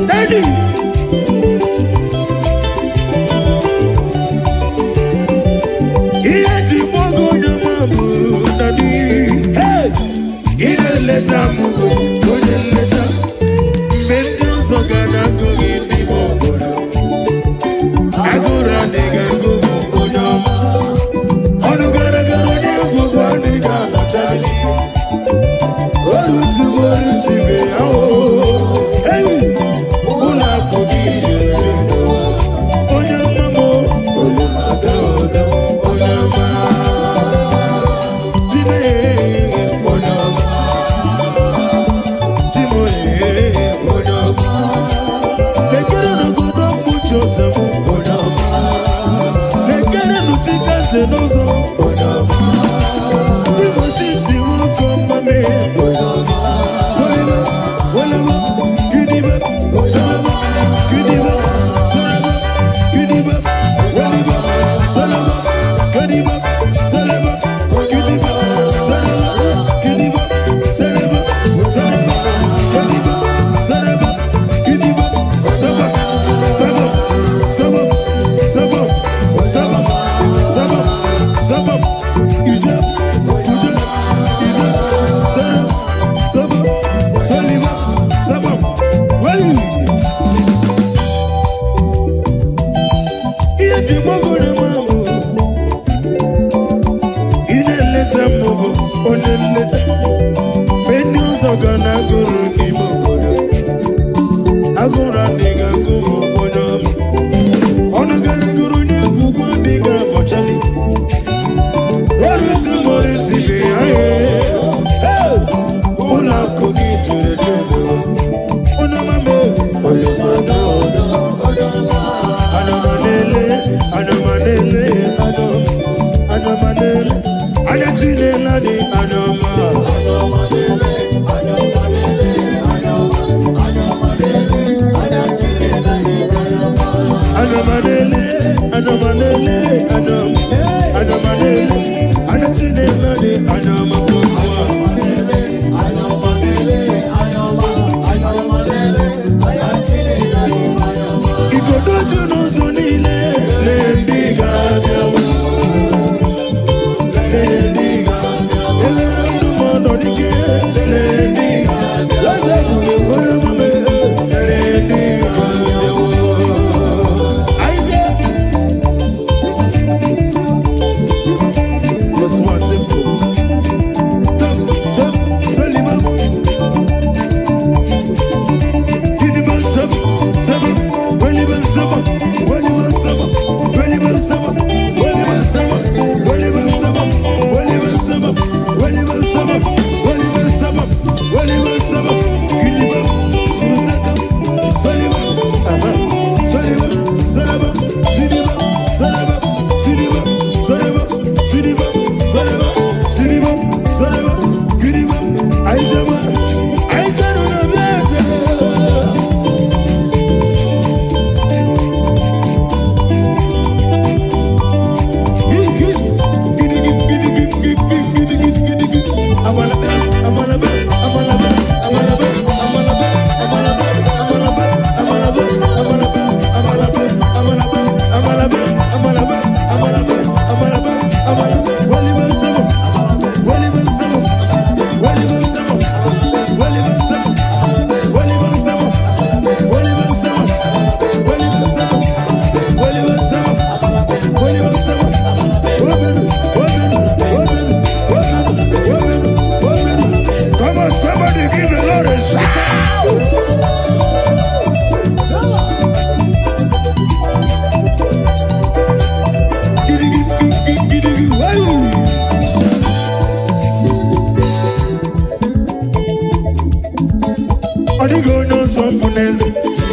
Daddy. Ihe ji gbago onye ọma bụ daddy. Hey! Ị na-eleta m, onye nleta. Mgbe ndị ọzọ ga na-agụ gị n'ime obodo, agụrụ adịghị agụ m, onye ọma. Ọnụ gara gara onye egwu adịghị anọchali. Orutugo orutube ahụ. Hey! Ụlọ akụ gị juru.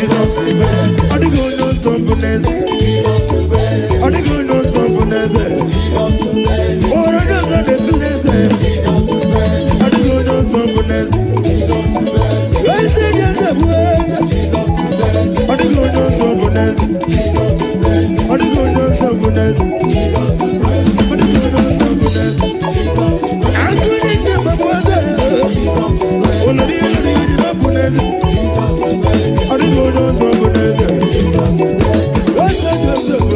Jizọs bụ eze. Ọ dịghị onye ọzọ bụ n'eze. Ọ dịghị onye ọzọ bụ n'eze. O nwere onye ọzọ na-etu n'eze. Ọ dịghị onye ọzọ bụ n'eze. Eze dị eze bụ eze. Ọ dịghị onye ọzọ bụ n'eze. Ọ dịghị onye ọzọ bụ n'eze. Ọ dịghị onye ọzọ bụ n'eze. Agụ na-eche mgbe bụ eze. Olori olori dị bụ n'eze. Ọ dịghị onye ọzọ bụ n'eze. Eze dị eze bụ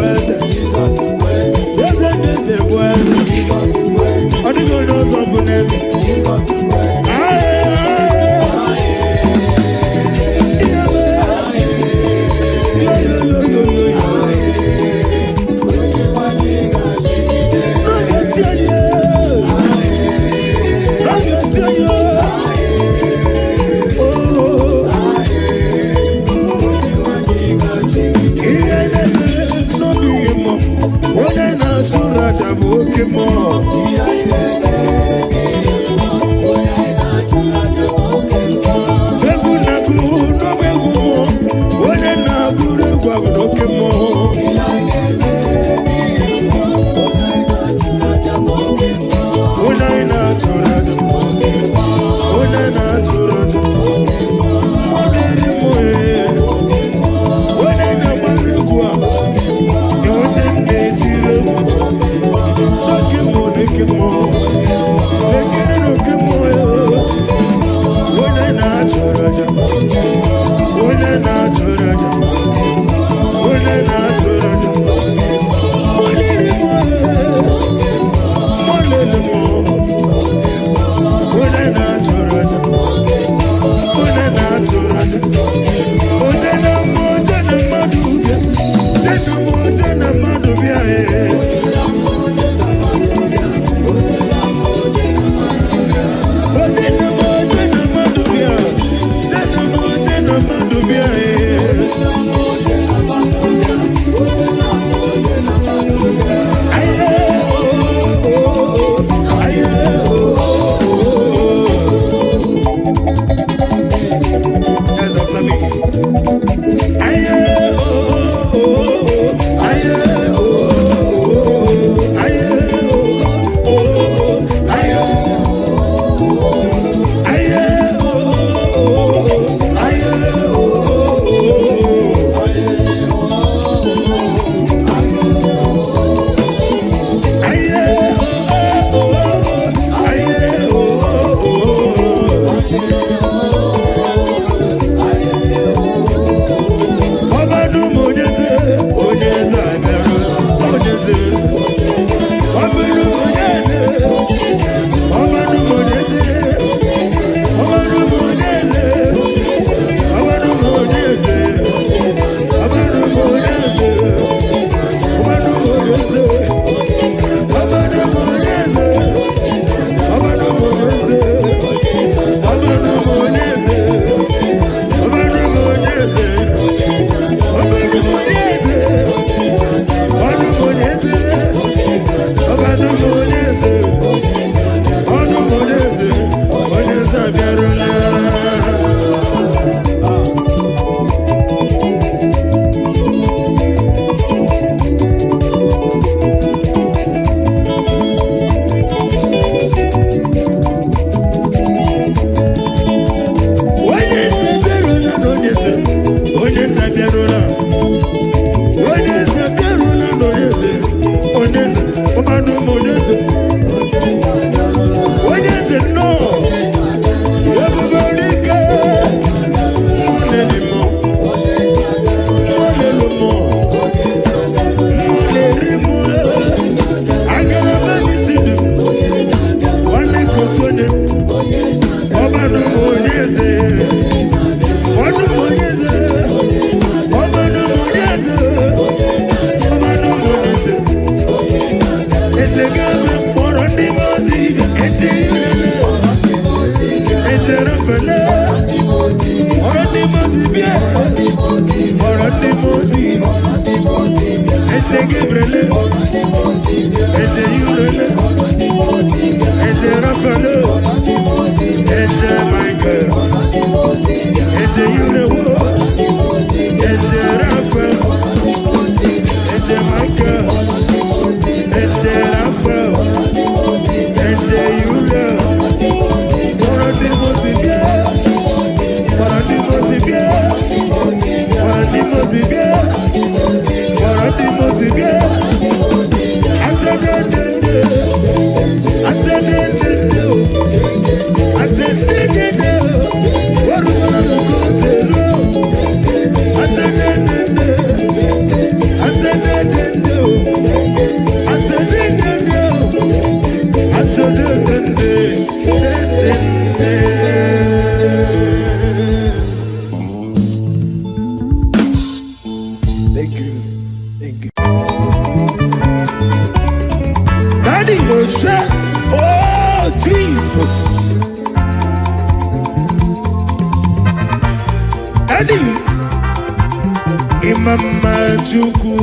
Mma mma Chukwu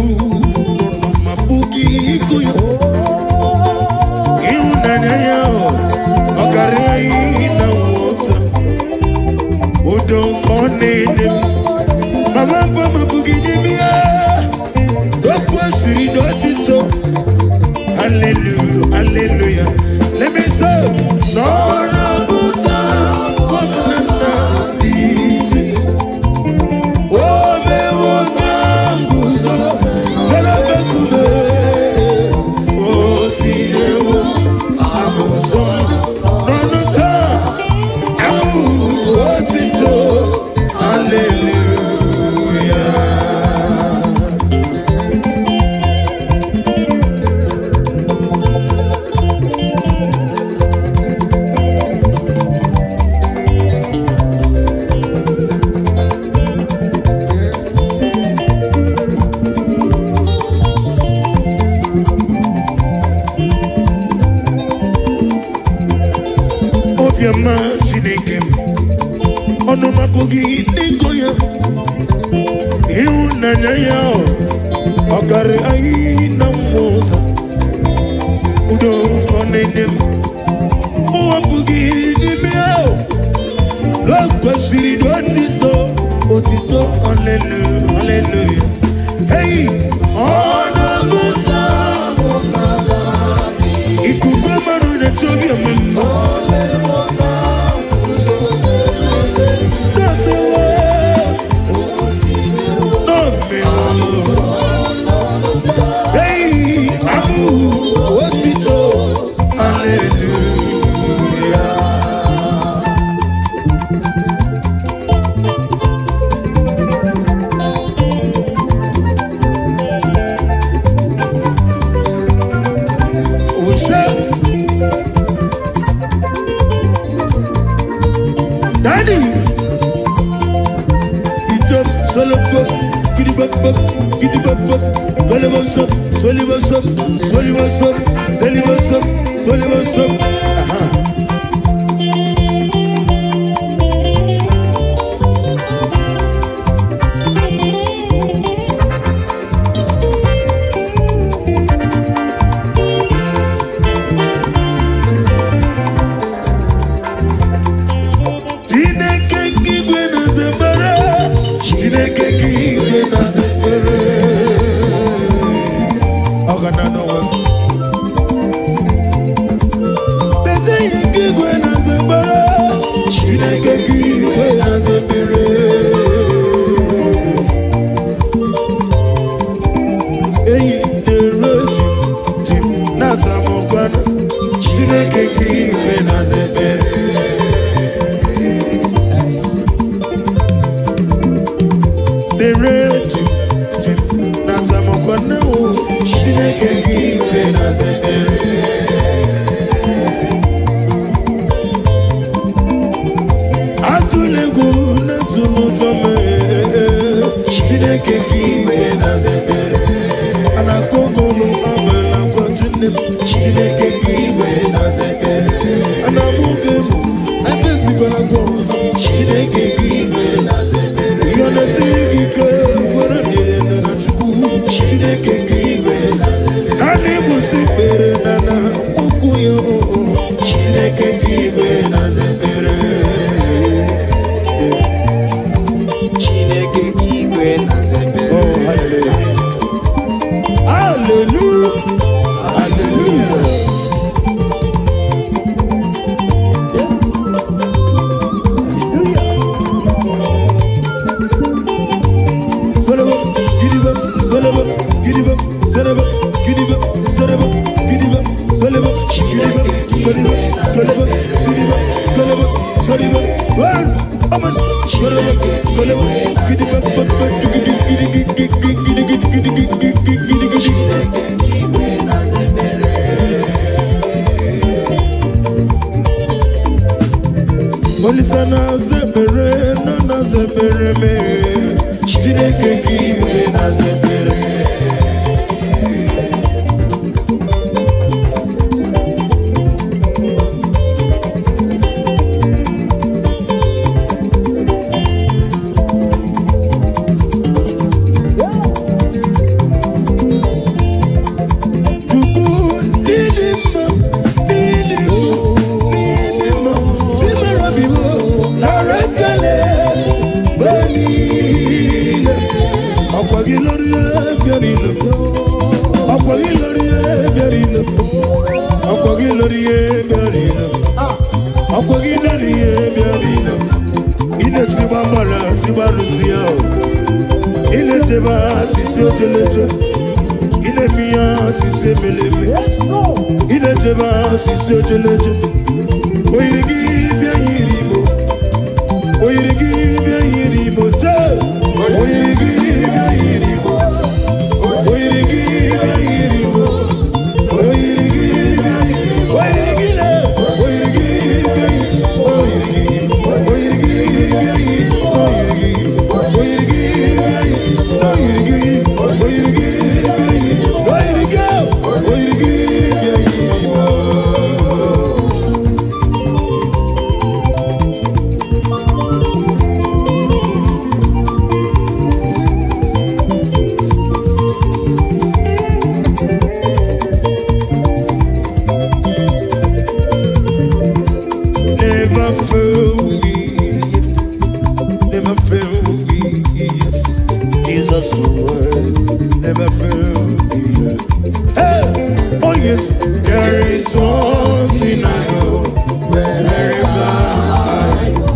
nọ ma bụghị ịgụ ya. Ịhụnanya ya ọ karịa ihe na nghọta. Udo ka ọ na-enye m. Mama mba ma bụghị n'ime ya. O kwesịrị n'otito. Hallelujah, hallelujah. Let me say, n'ọrụ pụta ọmụnna ije. O mewo ka m guzo n'ebekume. O tinyewo abụzọ n'ọnụ taa. Abụ otito. Hallelujah. Obiọma Chineke m, ọnụ m apụghị n'ịgụ ya. Ịhụnanya ya ọ karịa anyị na mmụta. Udo ọ na-enye m, ụwa apụghị n'ime ya. O kwesịrị n'otito, otito, hallelujah, hallelujah. Hey, ọ na-amụta ikuku mmadụ na-eche obiọma m. Hey, Abu, Otito, hallelujah. Ose, Daddy, Itop, Solopop, Gidibop, Gidibop, Golibosop, Solibosop, Solibosop, Solibosop, Solibosop. Aha. Chineke nke igwe na-aza ekpere. Chineke nke igwe na-aza ekpere. Ọ ga na n'ụwa. Eze ihe nke igwe na-aza ekpere. Chineke nke igwe na-aza ekpere. Eyi na-eru ji ji na-ata m ụkwana. Chineke nke igwe na-aza ekpere. Dere ji ji na-atamọkwana o. Chineke nke igwe na-aza ekpere. Atụla egwu na-atụla ụjọ mee. Chineke nke igwe na-aza ekpere. A na-akụ ogolo abala kwatu nne m. Chineke nke igwe na-aza ekpere. A na-amụ gị emu, ebezikwala gwa ọzọ. Chineke nke igwe na-aza ekpere. Ihe ọ na-esiri gị ike, were ndidi nọ na Chukwu. Chineke nke igwe naanị ịbụsị kpere na na okwu ya o o. Chineke nke igwe na-aza ekpere. Chineke igwe na-aza ekpere. Oh, hallelujah. Hallelujah. Hallelujah. Solobo, gidibo, solobo, gidibo, solobo, gidibo, solobo, gidibo, solobo, gidibo, solobo, golobo, silibo, golobo, solobo. One, aman, solobo, golobo, gidibo, bo, bo, gidi, gidi, gidi, gidi, gidi, gidi, gidi, gidi, gidi, gidi. Olisa na-aza ekpere, nọ na-aza ekpere mee. Chineke ka igwe na-aza ekpere. Ọkwa gị lọrọ ihe bịara ilo m. Ọkwa gị lọrọ ihe bịara ilo m. Ọkwa gị lọrọ ihe bịara ilo m. Ọkwa gị lọrọ ihe bịara ilo m. Ị na-etigba mgbara tigba arụsị ya o. Ị na-echebe asịsị ojeleje. Ị na-eme ihe asịsị emeleme. Ị na-echebe asịsị ojeleje. O yiri gị bịa yiri Igbo. O yiri gị bịa yiri Igbo jee. O yiri gị bịa yiri Igbo. O yiri gị bịa yiri Igbo. O yiri gị bịa yiri. O yiri gị le. O yiri gị bịa yiri. O yiri gị. O yiri gị bịa yiri. O yiri gị. O yiri gị bịa yiri. O yiri gị. O yiri gị bịa yiri. O yiri gị. O yiri gị bịa yiri Igbo. Never fail me yet. Never fail me yet. Jesus words never fail me yet. Hey! Oh yes, there is one thing I know. Wherever I go,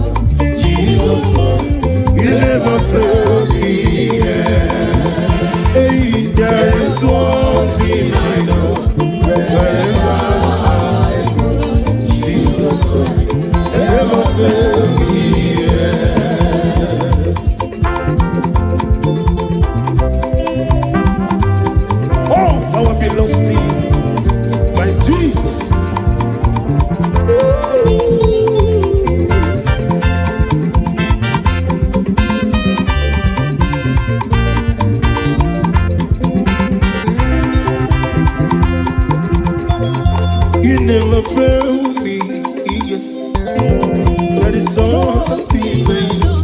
Jesus word, He never fail me yet. Hey, there is one thing I know. Wherever I go, Jesus word never fail me yet. All power belongs to you, my Jesus. You never fail me yet. There is something I know.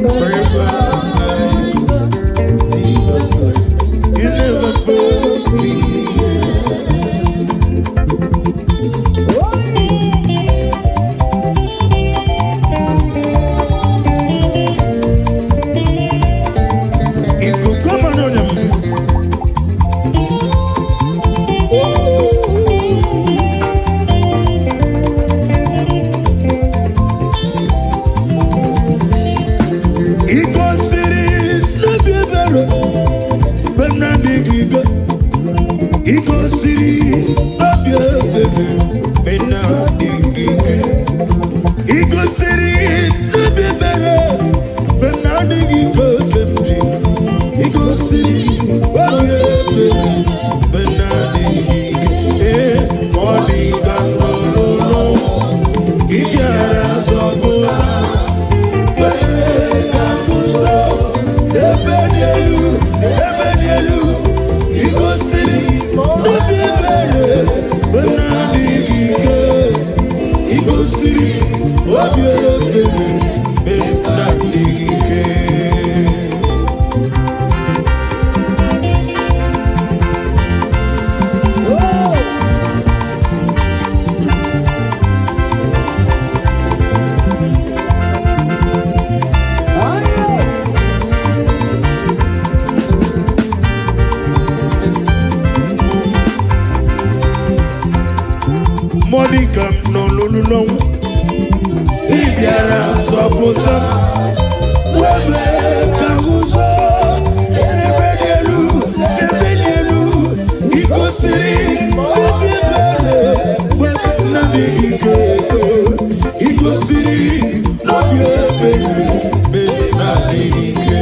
Wherever I go, Jesus Christ, you never fail me yet. Ikuku ọma n'ọnya m. Ị gosiri n'obi ebere mgbe m na-adịghị ike. Ị gosiri n'obi ebere mgbe m na-adịghị ike. Ị gosiri n'obi ebere mgbe m na-adịghị ike oke m ji. Ị gosiri obi ebere mgbe m na-adịghị ike. Ee, ọ dị ka nọ n'ụlọ. Ị bịara zọpụta. Ebe dị elu, ebe dị elu, ị gosiri n'obi ebere mgbe m na-adịghị ike. Ị gosiri obi ebere mgbe m na-adịghị ike. Mmadụ ka m nọ n'olulu ọnwụ, ị bịara zọpụta m. Wee mee ka ụzọ n'ebe dị elu, n'ebe dị elu, ị gosiri n'obi ebere mgbe m na-adịghị ike. Ị gosiri n'obi ebere mgbe m na-adịghị ike.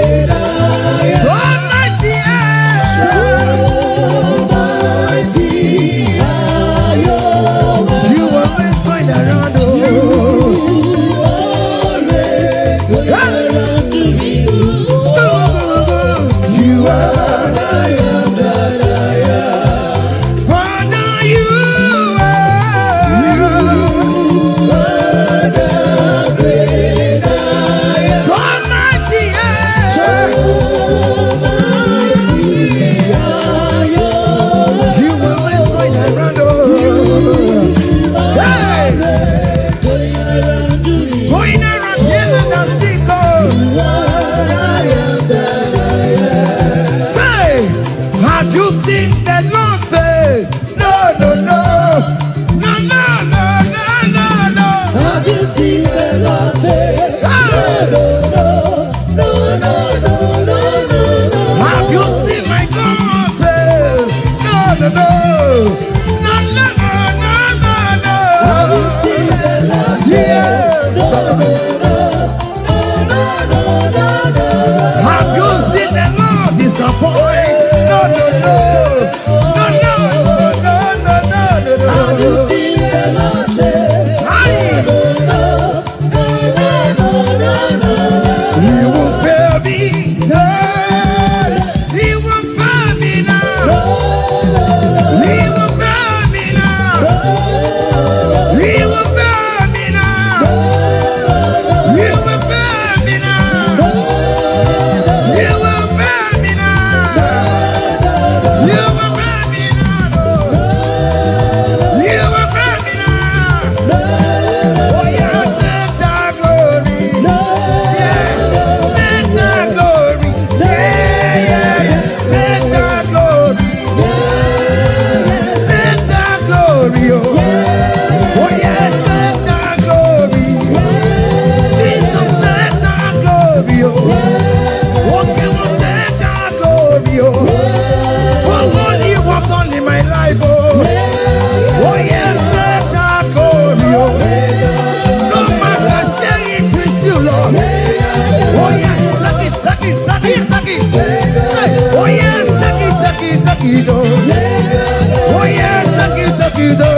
megide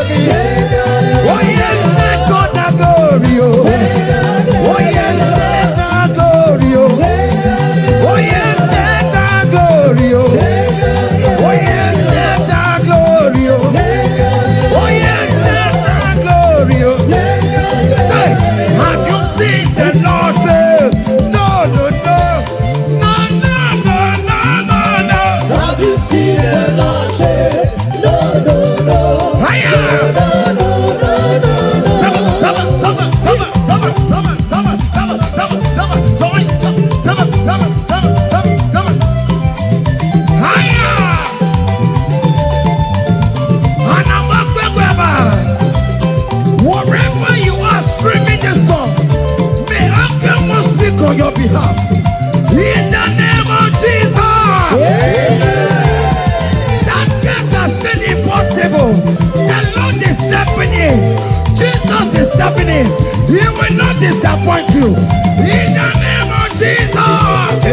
gị. Oh yes, take all the glory, oh. Oh yes, take the glory, oh. Oh yes, take the glory, oh. Oh yes, take the glory, oh. Oh yes, take the glory, oh. Say, have you seen the Lord fail? No, no, no. No, no, no, no, no, no. Have you seen the Lord change? No, no, no. Hiya! No, no, no, no, no. Seven, seven, seven, seven, seven, seven, seven, seven, seven, seven, join, seven, seven, seven, seven, seven. Hiya! Anamakwegweba. Wherever you are streaming this song, may Akemo speak on your behalf. In the name of Jesus. That case has said impossible. The Lord is stepping in. Jesus is stepping in. He will not disappoint you. In the name of Jesus.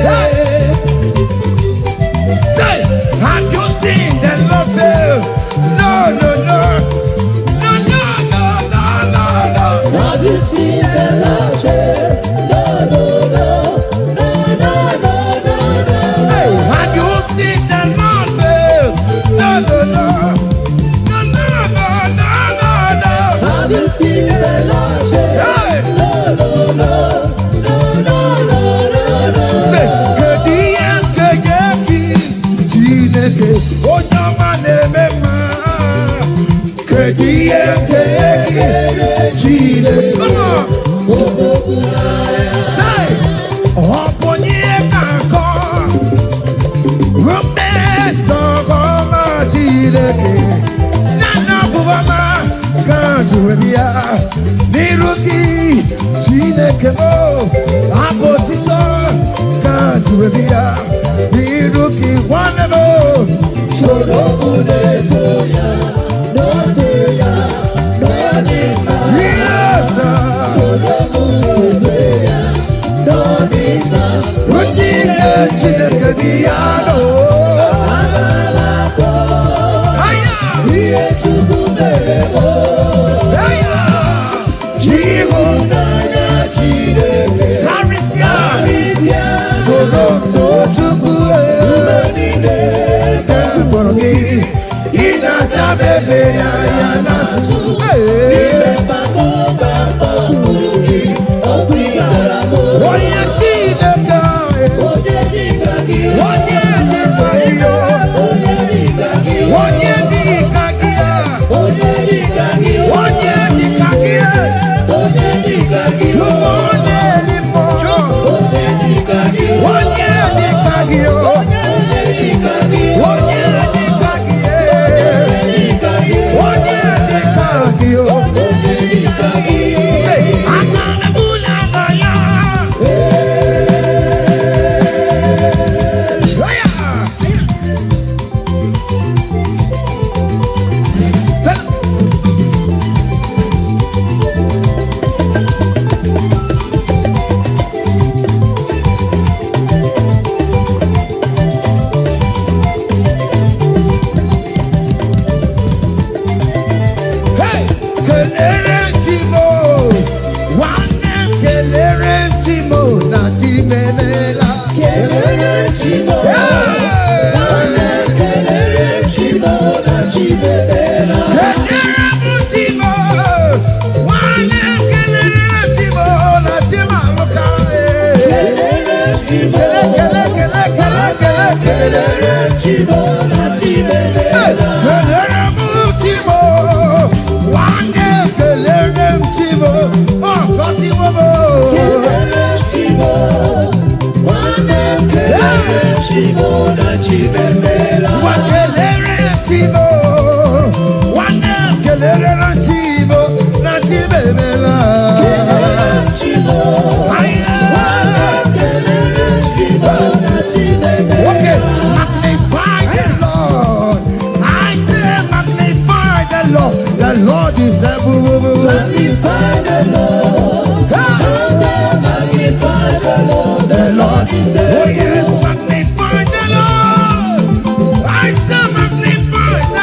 Hey. Say, have you seen the Lord fail? No, no, no. No, no, no, no, no, no. Have you seen the Lord change? No, no, no. No, no, no, no, no. Hey, have you seen the Lord fail? No, no, no. No, no, no, no, no, no. Have you seen the Lord change? Hey! No, no, no. No, no, no, no, no. Say, kedu ihe nke gị Chineke onye ọma na-eme mma, kedu ihe nke gị Chineke? Come on. Say, ọ bụ onye ka akọ mmeso ọma Chineke na na bụ ọma ka juru ya n'iru gị Chineke m, abụ otito ka juru ya n'iru gị, nwanne m. Soro mụ na-eto ya, n'otu ya, n'ọdị mma. Yes. Soro mụ na-eto ya, n'ọdị mma. Ndị nke Chineke dị ya nọ. Agalakọ Aya! ihe Chukwu mere m. Aya! Ihu N'anya Chineke, karịsịa karịsịa. Soro too Chukwu. Mgbe niile Nke mkpọrọ gị ị na-asa bebe ya ya na-asụ. n'ime mkpagbu ka mkpọkpụrụ gị, ọkụ ịzara m. Onye Chineke, Onye dịka gị, onye dịka gị, onye dịka gị, onye dịka gị, onye dịka gị, onye dịka gị, onye dịka gị, Chukwu onye eli mmụọ, onye dịka gị, onye dịka gị, onye dịka gị, onye dịka gị, dịka gị, onye dịka gị. Onye dịka gị. Say, aka na-ebuli aka ya. Aya! Say, hey, kelere Chimo, nwanne m, kelere Chimo na Chimemela. Kelere Chimo, Hey! nwanne m, kelere Chimo na Chimemela. Kelere m Chimo, nwanne m, kelere Chimo na Chimaluka. Kelere Chimo, Kele, kele, kele, kele, kele, kele. kelere Chimo na Hey, Chimemela. kelere m Chimo, nwanne m, kelere m Chimo, ọ gọziwo m. Kelere Chimo, nwanne m, kelere Chimo na Chimemela. Ngwa kelere Chimo, nwanne m, kelere Chimo na Chimemela. Kelere Chimo, Aya! nwanne m, kelere Chimo na Chimemela. Okay, magnify the Lord. I say magnify the Lord. The Lord is everywhere. Magnify the Lord. Hey! Magnify the Lord. The Lord is Oh yes, magnify the Lord. I say magnify the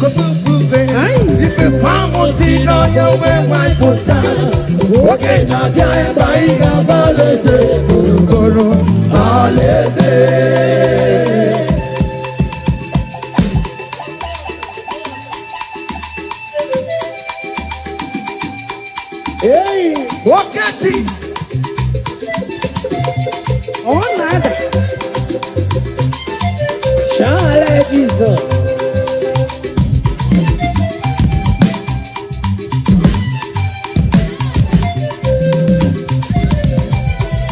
Kofufufe ife ahụ si n'ọhịa wee wipụta. Oge na-abịa ebe anyị ga-aba alaeze gburugburu alaeze. Okechi. Ọ na-ada. Shala Jizọs.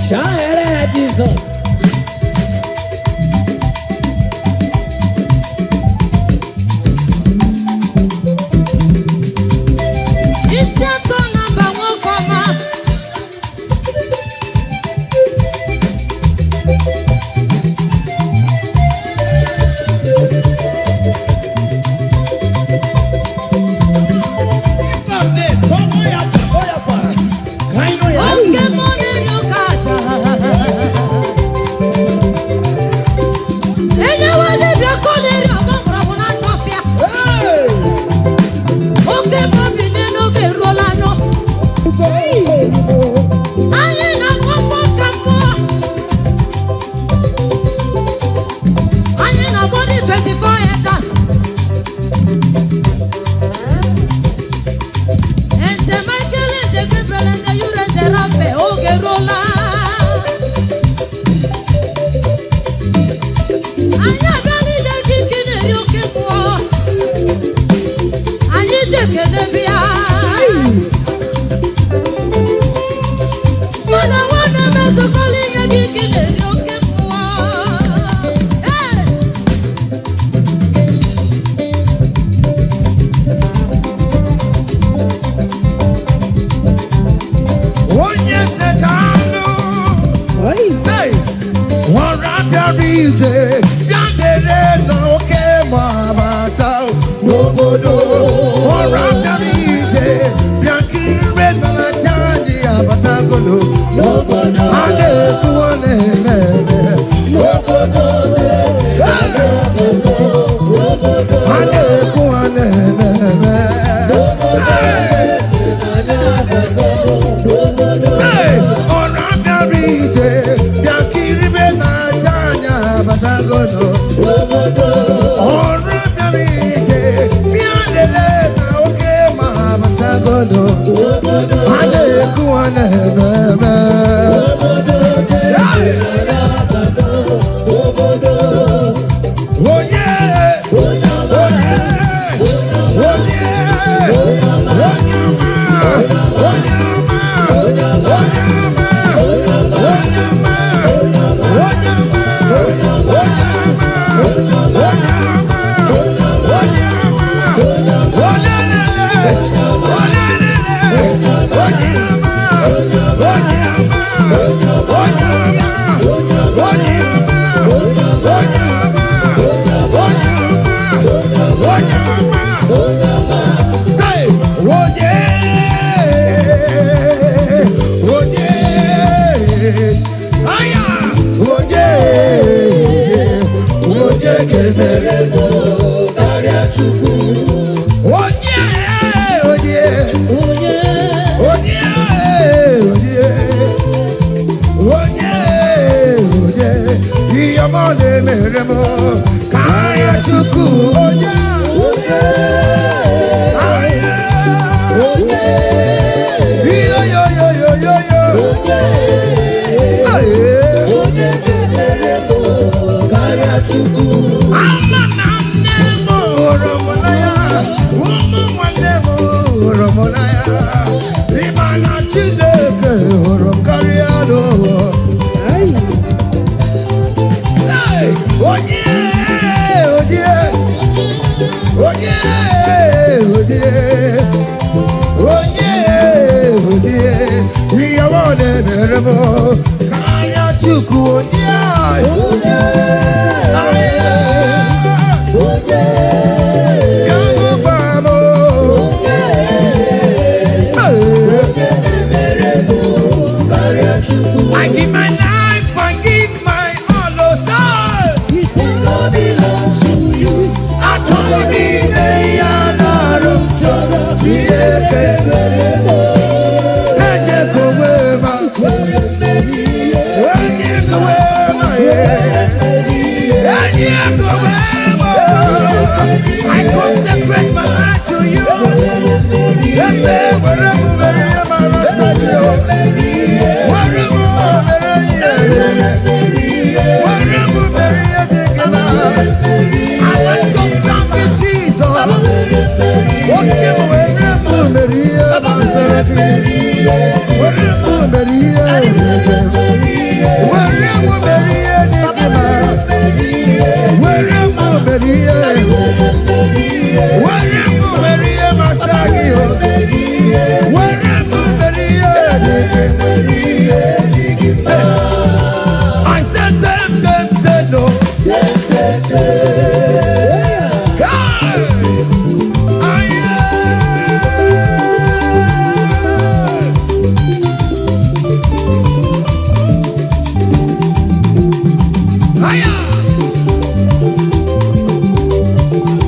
Shala Jizọs. Isi atọ na mba nwoke ọma. Oke mmụọ na-eri oke aja. Enyewe dibịa ka ọ na-eri ọgbọ mgbọrọgwụ na ntị ọfịa. Oke mmụọ bi n'oge eruola nụ. Anyị na-akpọ mmụọ ka mmụọ. Anyị na-akpọ ndị 24 elders. Ente Michael, ente Gabriel, ente Uriel, ente Raphael, oge eruola. Anyị abịala ide gị ike na-eri oke mmụọ. Anyị ji ekele bịa. Mụ na nwanne m ezukọla inye gị ike na-eri oke mmụọ. Ee! Onye setanụ. Say, ọra bịara ije bịa dere n'oke ma bata n'obodo. Ọra bịara ije bịa kiri n'alacha anyị abatagolo. N'obodo. A na-ekwu ọ na-eme eme. N'obodo. A na-ekwu ọ na-eme eme. Say, ọra bịara ije bịa kiri n'aja anyị abatagolo. Ọrụ bịara ije bịa lelee na oke ma abatagodo. A na-ekwu a na-eme eme. Hey! Onye onye onye onye ọma onye ọma onye ọma onye ọma onye ọma onye ọma onye ọma onye ọma olelele olelele onye ọma onye Oke m were m mere ihe masịrị gị. Were m mere ihe dị gị. Were m mere ihe dị gị mma. Were m mere ihe dị gị. Were m mere ihe masịrị gị o. Were m mere ihe dị gị. I said ten, ten, ten, no. Hey! Aye! Aya!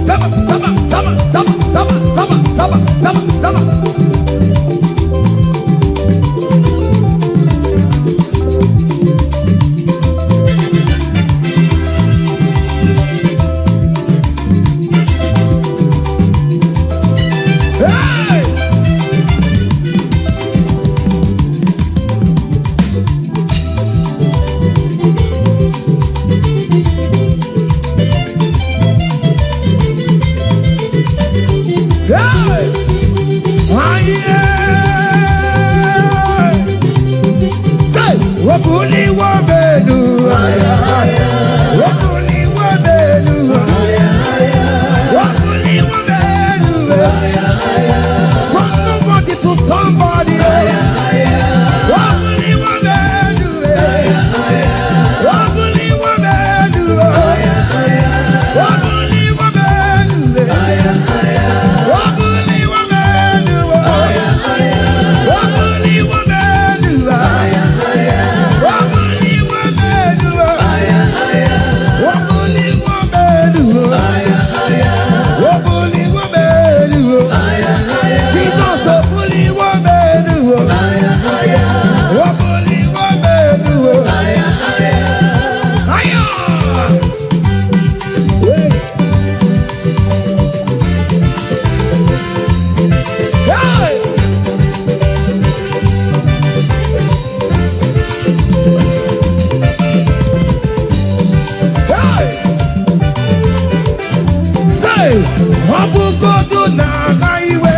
Saba, saba, saba, saba, saba, saba, saba, saba, saba. Hey! Hey! Aye! Say, Obuliwa belu, Obuliwa belu, Obuliwa belu. From nobody to somebody. Obuliwa belu, Obuliwa belu, Obuliwa belu. Hey! Hey! Say, ọ bụgodu na-aga iwe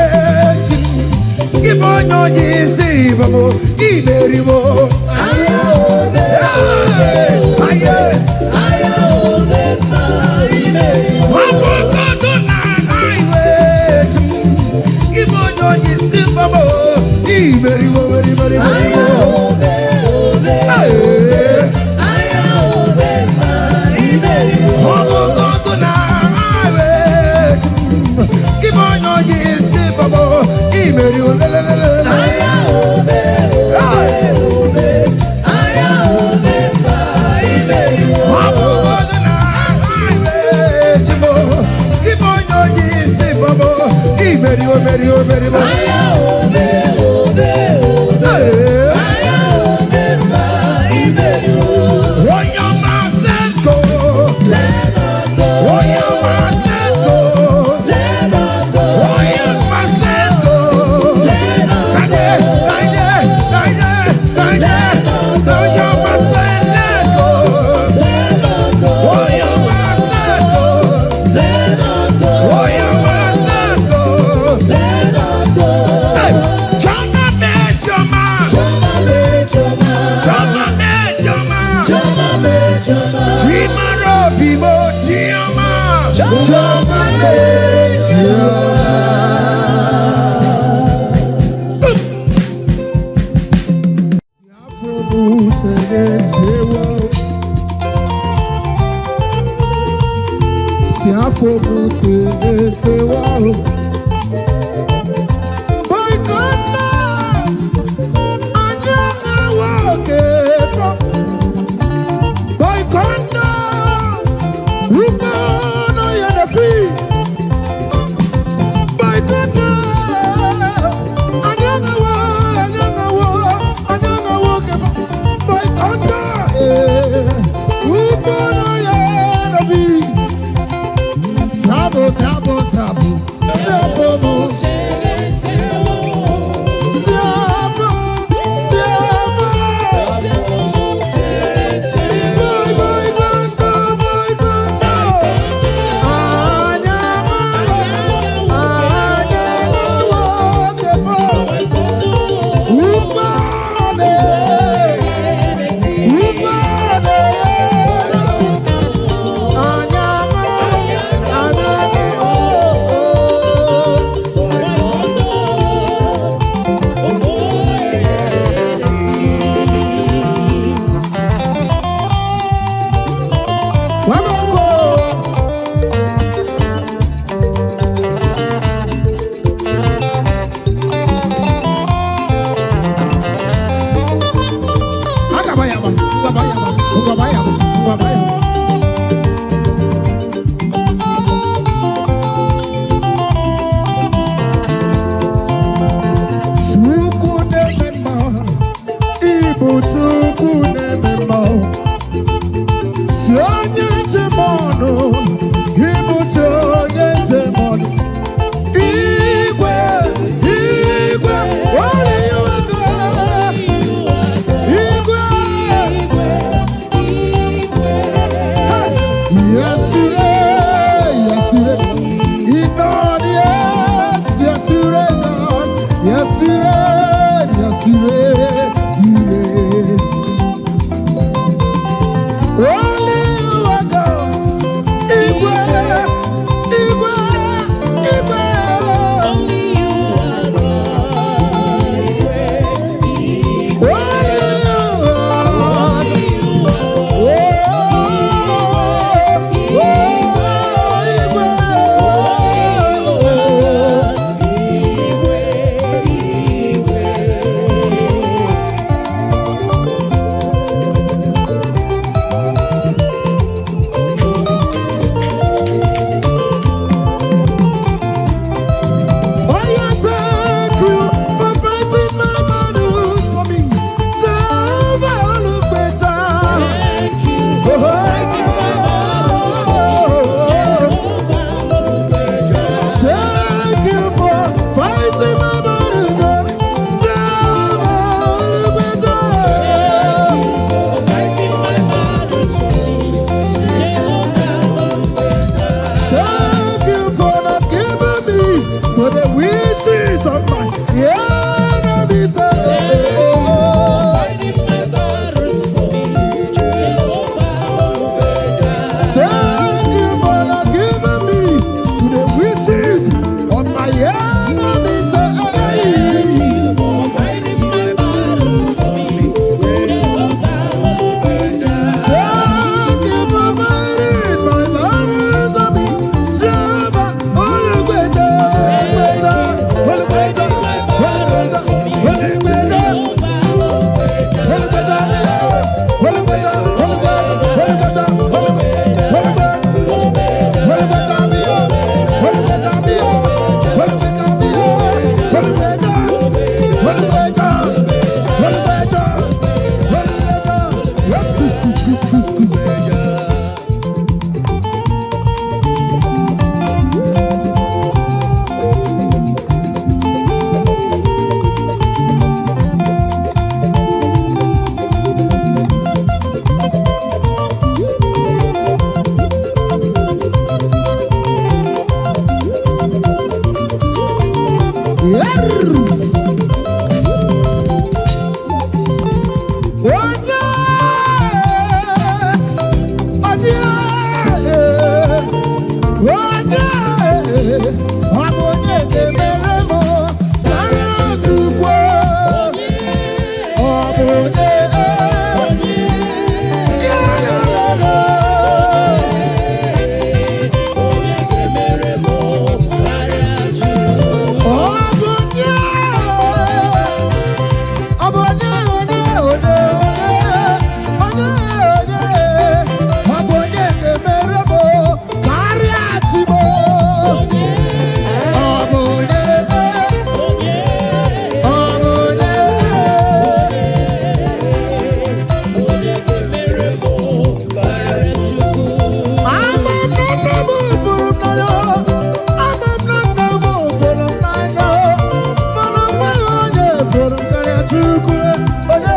chi m, gị bụ onye onye isi bụ m, imeriwo. Hey! Aye! Ọ bụgodu na-aga iwe chi m, gị bụ onye onye isi bụ m, imeriwo, meri, meri, meriwo. Hey! Ọgụgụ na agha gị bụ onye onye isi bọbọ imeri olelelele. Ọgụgụ na agha gị bụ onye onye isi bọbọ imeri omeri omeri. Onye ọma, let's go. Onye ọma, let's go. Onye ọma, let's go. Kaje, kaje, kaje, kaje. Onye ọma, say let's go. Onye ọma, let's go. Onye ọma, let's go. Say, Chama me, chama. Chama me, chama. Chimaro bimo, chiama. Chama me, chiama. Sabo, sabo, sabo, sabo, sabo, sabo. Boy, boy, gondo, boy, gondo. Anyamawo, fighting my battles for me. Jehovah Olugbeja. Thank you for not giving me to the wishes of my enemies. Oh, oh, oh. Thank you for not giving me to the wishes of my enemies. Thank you for fighting my battles for me. Jehovah, Olugbeja, Olugbeja, Olugbeja, Olugbeja, Olugbeja. Yes! Onye! Onye! Onye! Ọ bụ onye ga-emere m karịa Chukwu. Ọ bụ onye? Ya, ya, ya, ya. Ọ bụ onye? Ọ bụ onye, onye, onye, onye, onye, onye? Ọ bụ onye ga-emere m karịa Chi m? Ọ bụ onye? Ọ bụ onye? Ama m na nna m fụrụ m n'anya. Ama m na nna m fụrụ m n'anya. Mana o nweghị onye fụrụ m karịa Chukwu. Onye,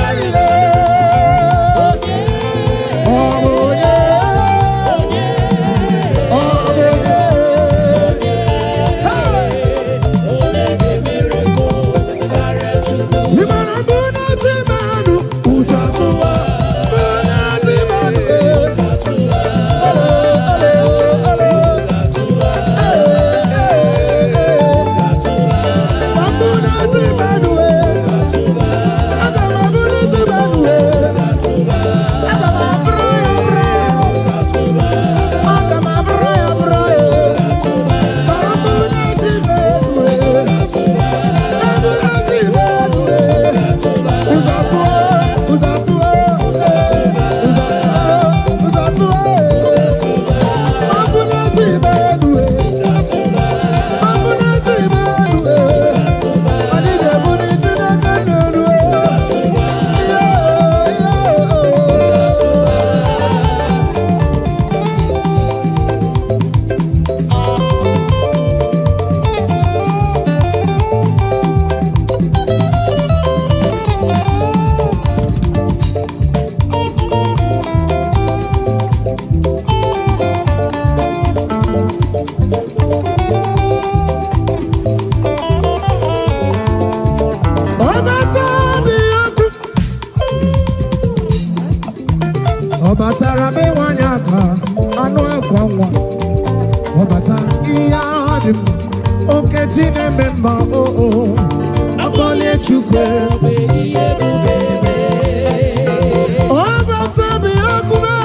eyie. Ọ bụ onye? Ọ bụ onye? Hey! Ị mara mgbe na-eti mmadụ ụzọ atụwa? Mgbe na-eti mmadụ, ee. Alo, alo, alo. Ee, ee, ee. Ma mbụ na-eti mmadụ, ee. Aga m abụ na-eti mmadụ, ee. Aga m abụrụ ya, bụrụ ya. Aga m abụrụ ya, bụrụ ya. Ka mbụ na-eti mmadụ, ee. Mbụ na-eti mmadụ, ee. Ụzọ tụọ, ụzọ tụọ, ee. Ụzọ tụọ, ụzọ tụọ, ee. Ọ batara be nwanyị aka anụ akwa nwa. Ọ bata ihe ahụ dị mma. Okechi na-eme mma o ọkọlie Chukwu. Ọ bata bụ akume.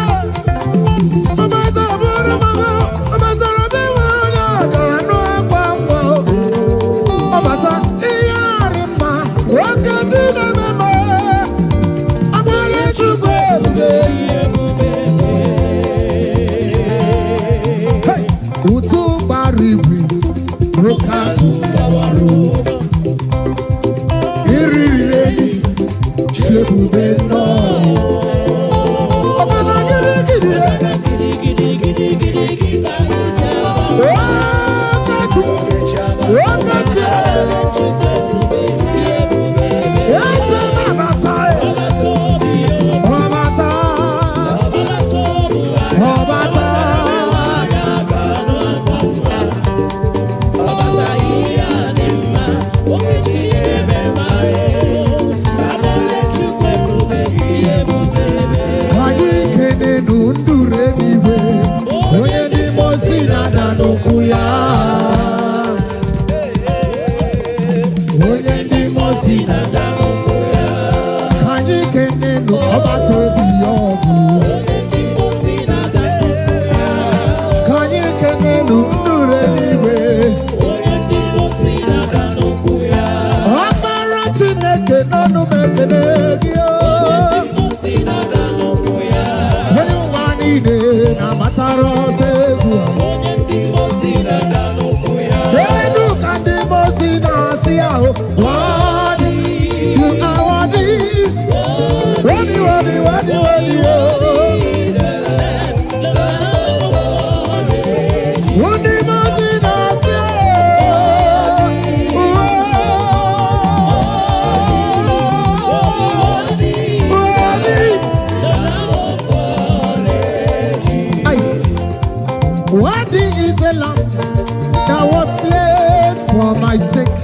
Ọ bata bụrụ mama. Ọ batara be nwanyị aka anụ akwa nwa. Ọ bata ihe arị mma. Okechi na-eme mma. Agbalie Chukwu ebube. Hey! Ụtụ gbara igwe nwoke akụ gbawara iriri enyi chebube nnọọ ọbana gịrịgịrị ya okechi. Okechi, eze mabata, ọbata, ọbata. Ka anyị kenenu nduru eluigwe, onye ndị mmụọ ozi na-ada n'ụkwụ ya. Onye ndị mmụọ ozi na-ada n'ụkwụ ya. Ka anyị kenenu ọgbata obi ya ọgụ. Ka anyị kenenu nduru eluigwe. Ọkpara Chineke n'ọnụ m ekene gị o. Onye ụwa niile na-agbatara ọsọ egwu. Elu ka ndị mmụọ ozi na-asị ahụ, "Worthy, you are worthy, worthy, worthy, worthy, worthy, oh." Ndị mmụọ ozi na-asị ahụ, "Worthy, worthy." Ice. Worthy is a lamb that was slain for my sake.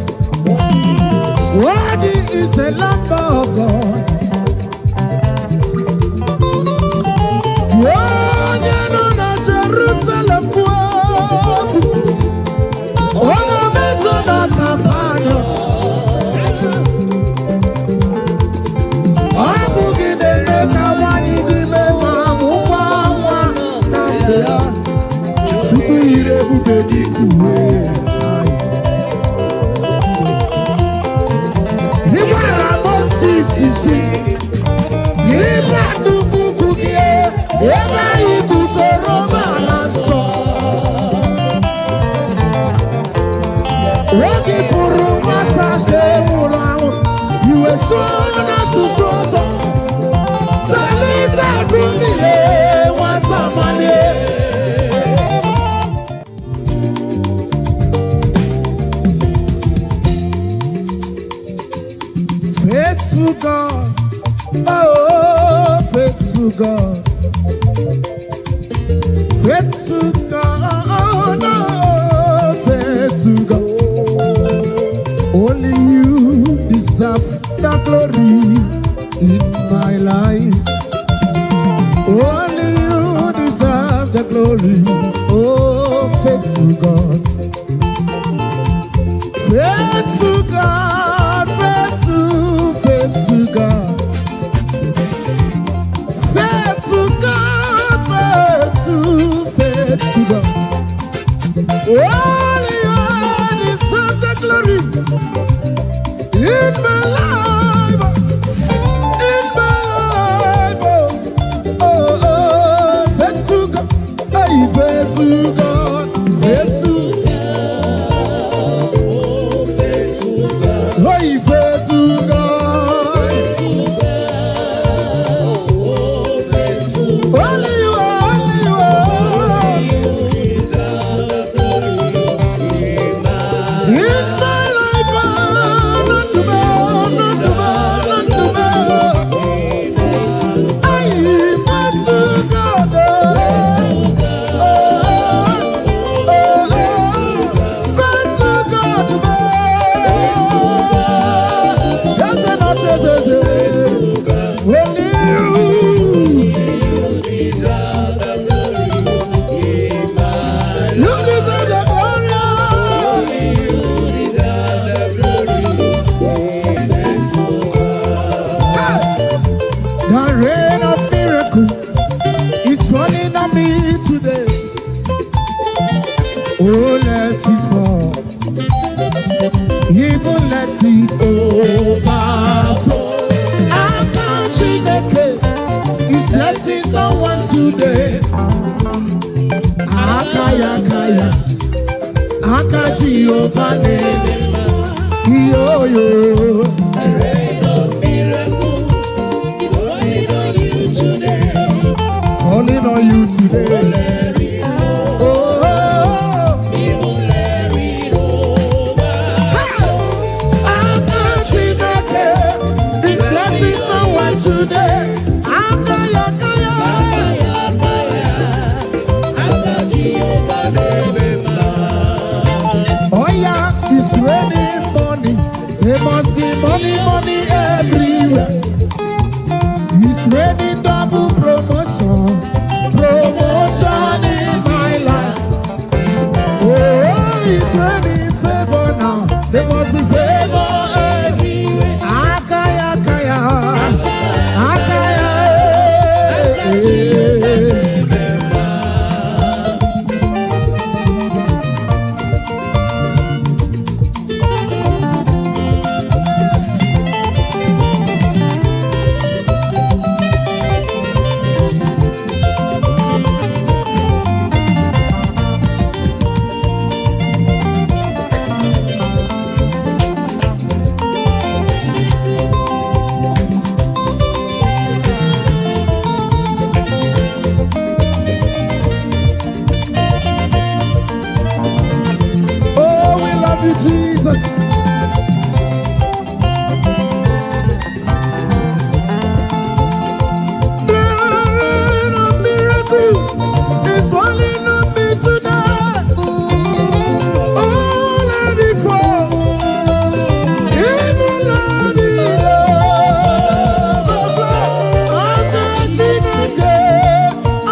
Worthy is a lamb of God. Onye nọ na Jerusalem kwuo okwu, onye mezo na Kapanọm. Ọ bụ gị na-eme ka nwanyị dị ime ma mụkwa nwa na mgbe ya. Chukwu yiri ebube dịka uwe. Ị gwara Mozis sị, "Ịba nnukwu ugwu gị ebe anyị guzoro n'ala nsọ." Oge fụrụ nwata ka e nwụrụ anwụ, iwe sụọ n'asụsụ ọzọ. Talita kumi, nwata malie. Faithful God, oh, faithful God, faithful God, oh, no, faithful God. Only you deserve the glory in my life. Only you deserve the glory, oh, faithful God. Faithful God, faithful, faithful God. Faithful God, faithful, faithful God. Only you deserve the glory in my life, in my life. Oh, oh, oh, faithful God, hey, faithful God, faithful. Hey, faithful God. Only you are, only you are. In my life, oh, not to be, not to be, not to be. Hey, faithful God. Oh, oh, oh, oh. Faithful God, oh. Yes, and not yes, yes, yes. Only you. You deserve the glory. Hey! The rain of miracle is falling on me today. Oh, let it fall. Even let it overflow. Aka Chineke is blessing someone today. Aka ya aka ya. Aka Jehova na-eme. Iyo yo. Falling on you today. Oh, oh, oh. Money, money everywhere. It's raining double promotion, promotion in my life. Oh, it's raining favor now. There must be favor everywhere. Aka ya, aka ya, aka ya, eh, eh. Oh, we love you, Jesus. The rain of miracle is falling on me today. Oh, let it fall. Even let it overflow. Aka Chineke,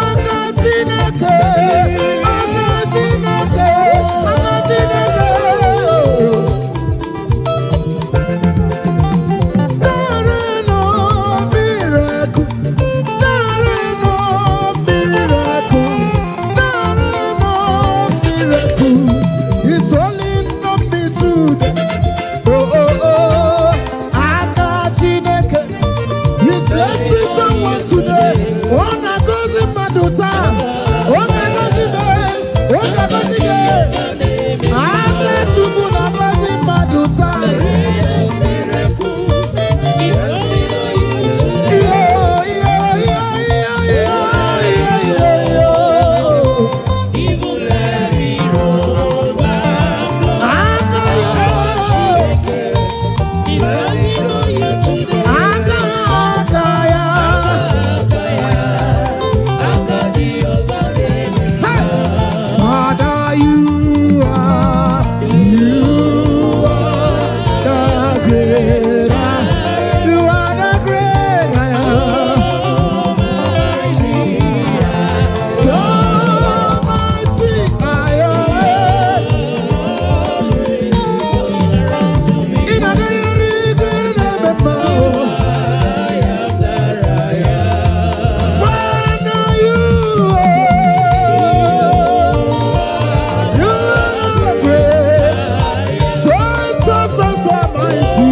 aka Chineke, aka Chineke, aka Chineke. There no miracle, there no miracle, there no miracle. It's only not me today. Oh, oh, oh, aka Chineke. He's blessing someone today. Ọ na-agọzi mmadụ taa. Ọ na-agọzi me. Ọ na-agọzi gị. Aka Chukwu na-agọzi mmadụ taa. Iyo, iyo, iyo, iyo, iyo, iyo, iyo, iyo. Aka ya, aka, aka ya. Hey! Father, you are the great I. You are the great I am. So mighty I am. Ị na-agagharị igere na-eme mma o. Father, you are the great, so, so, so, so mighty.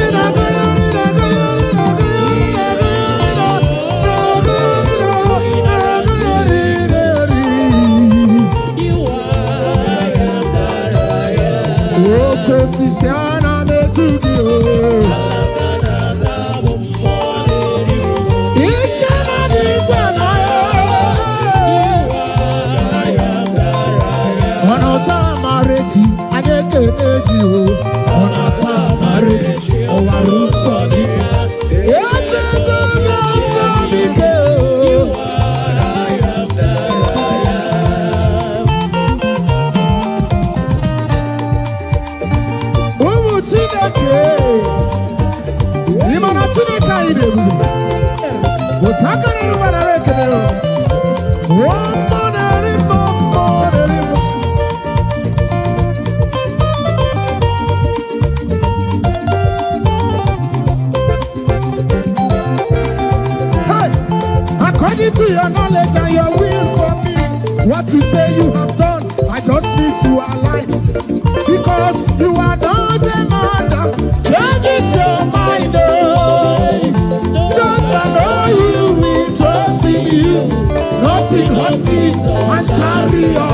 Ị na-agagharị, na-agagharị, na-agagharị, na-agagharị, na-agagharị, na-agagharị, gagharị. Oke osisi a na-etu gị o. Ike na n'igwe na ya. Ọ̀nà amarechi, anyị ekene gị o. Ọ̀nà amarechi, ọwara ụsọ gị. Echeta m ọsọ m ike o. Ụmụ Chineke, ị ma na Chineke anyị dị ebube. Otu aka na-eru ụwa nara ekele o. Mmụọ na-eri mmụọ, mmụọ na-eri mmụọ. Hey! According to your knowledge and your will for me, what you say you have done, I just need to align. Because you are not a man that changes your mind. Oh. Just I know you, we trust in you, not in horses and chariots.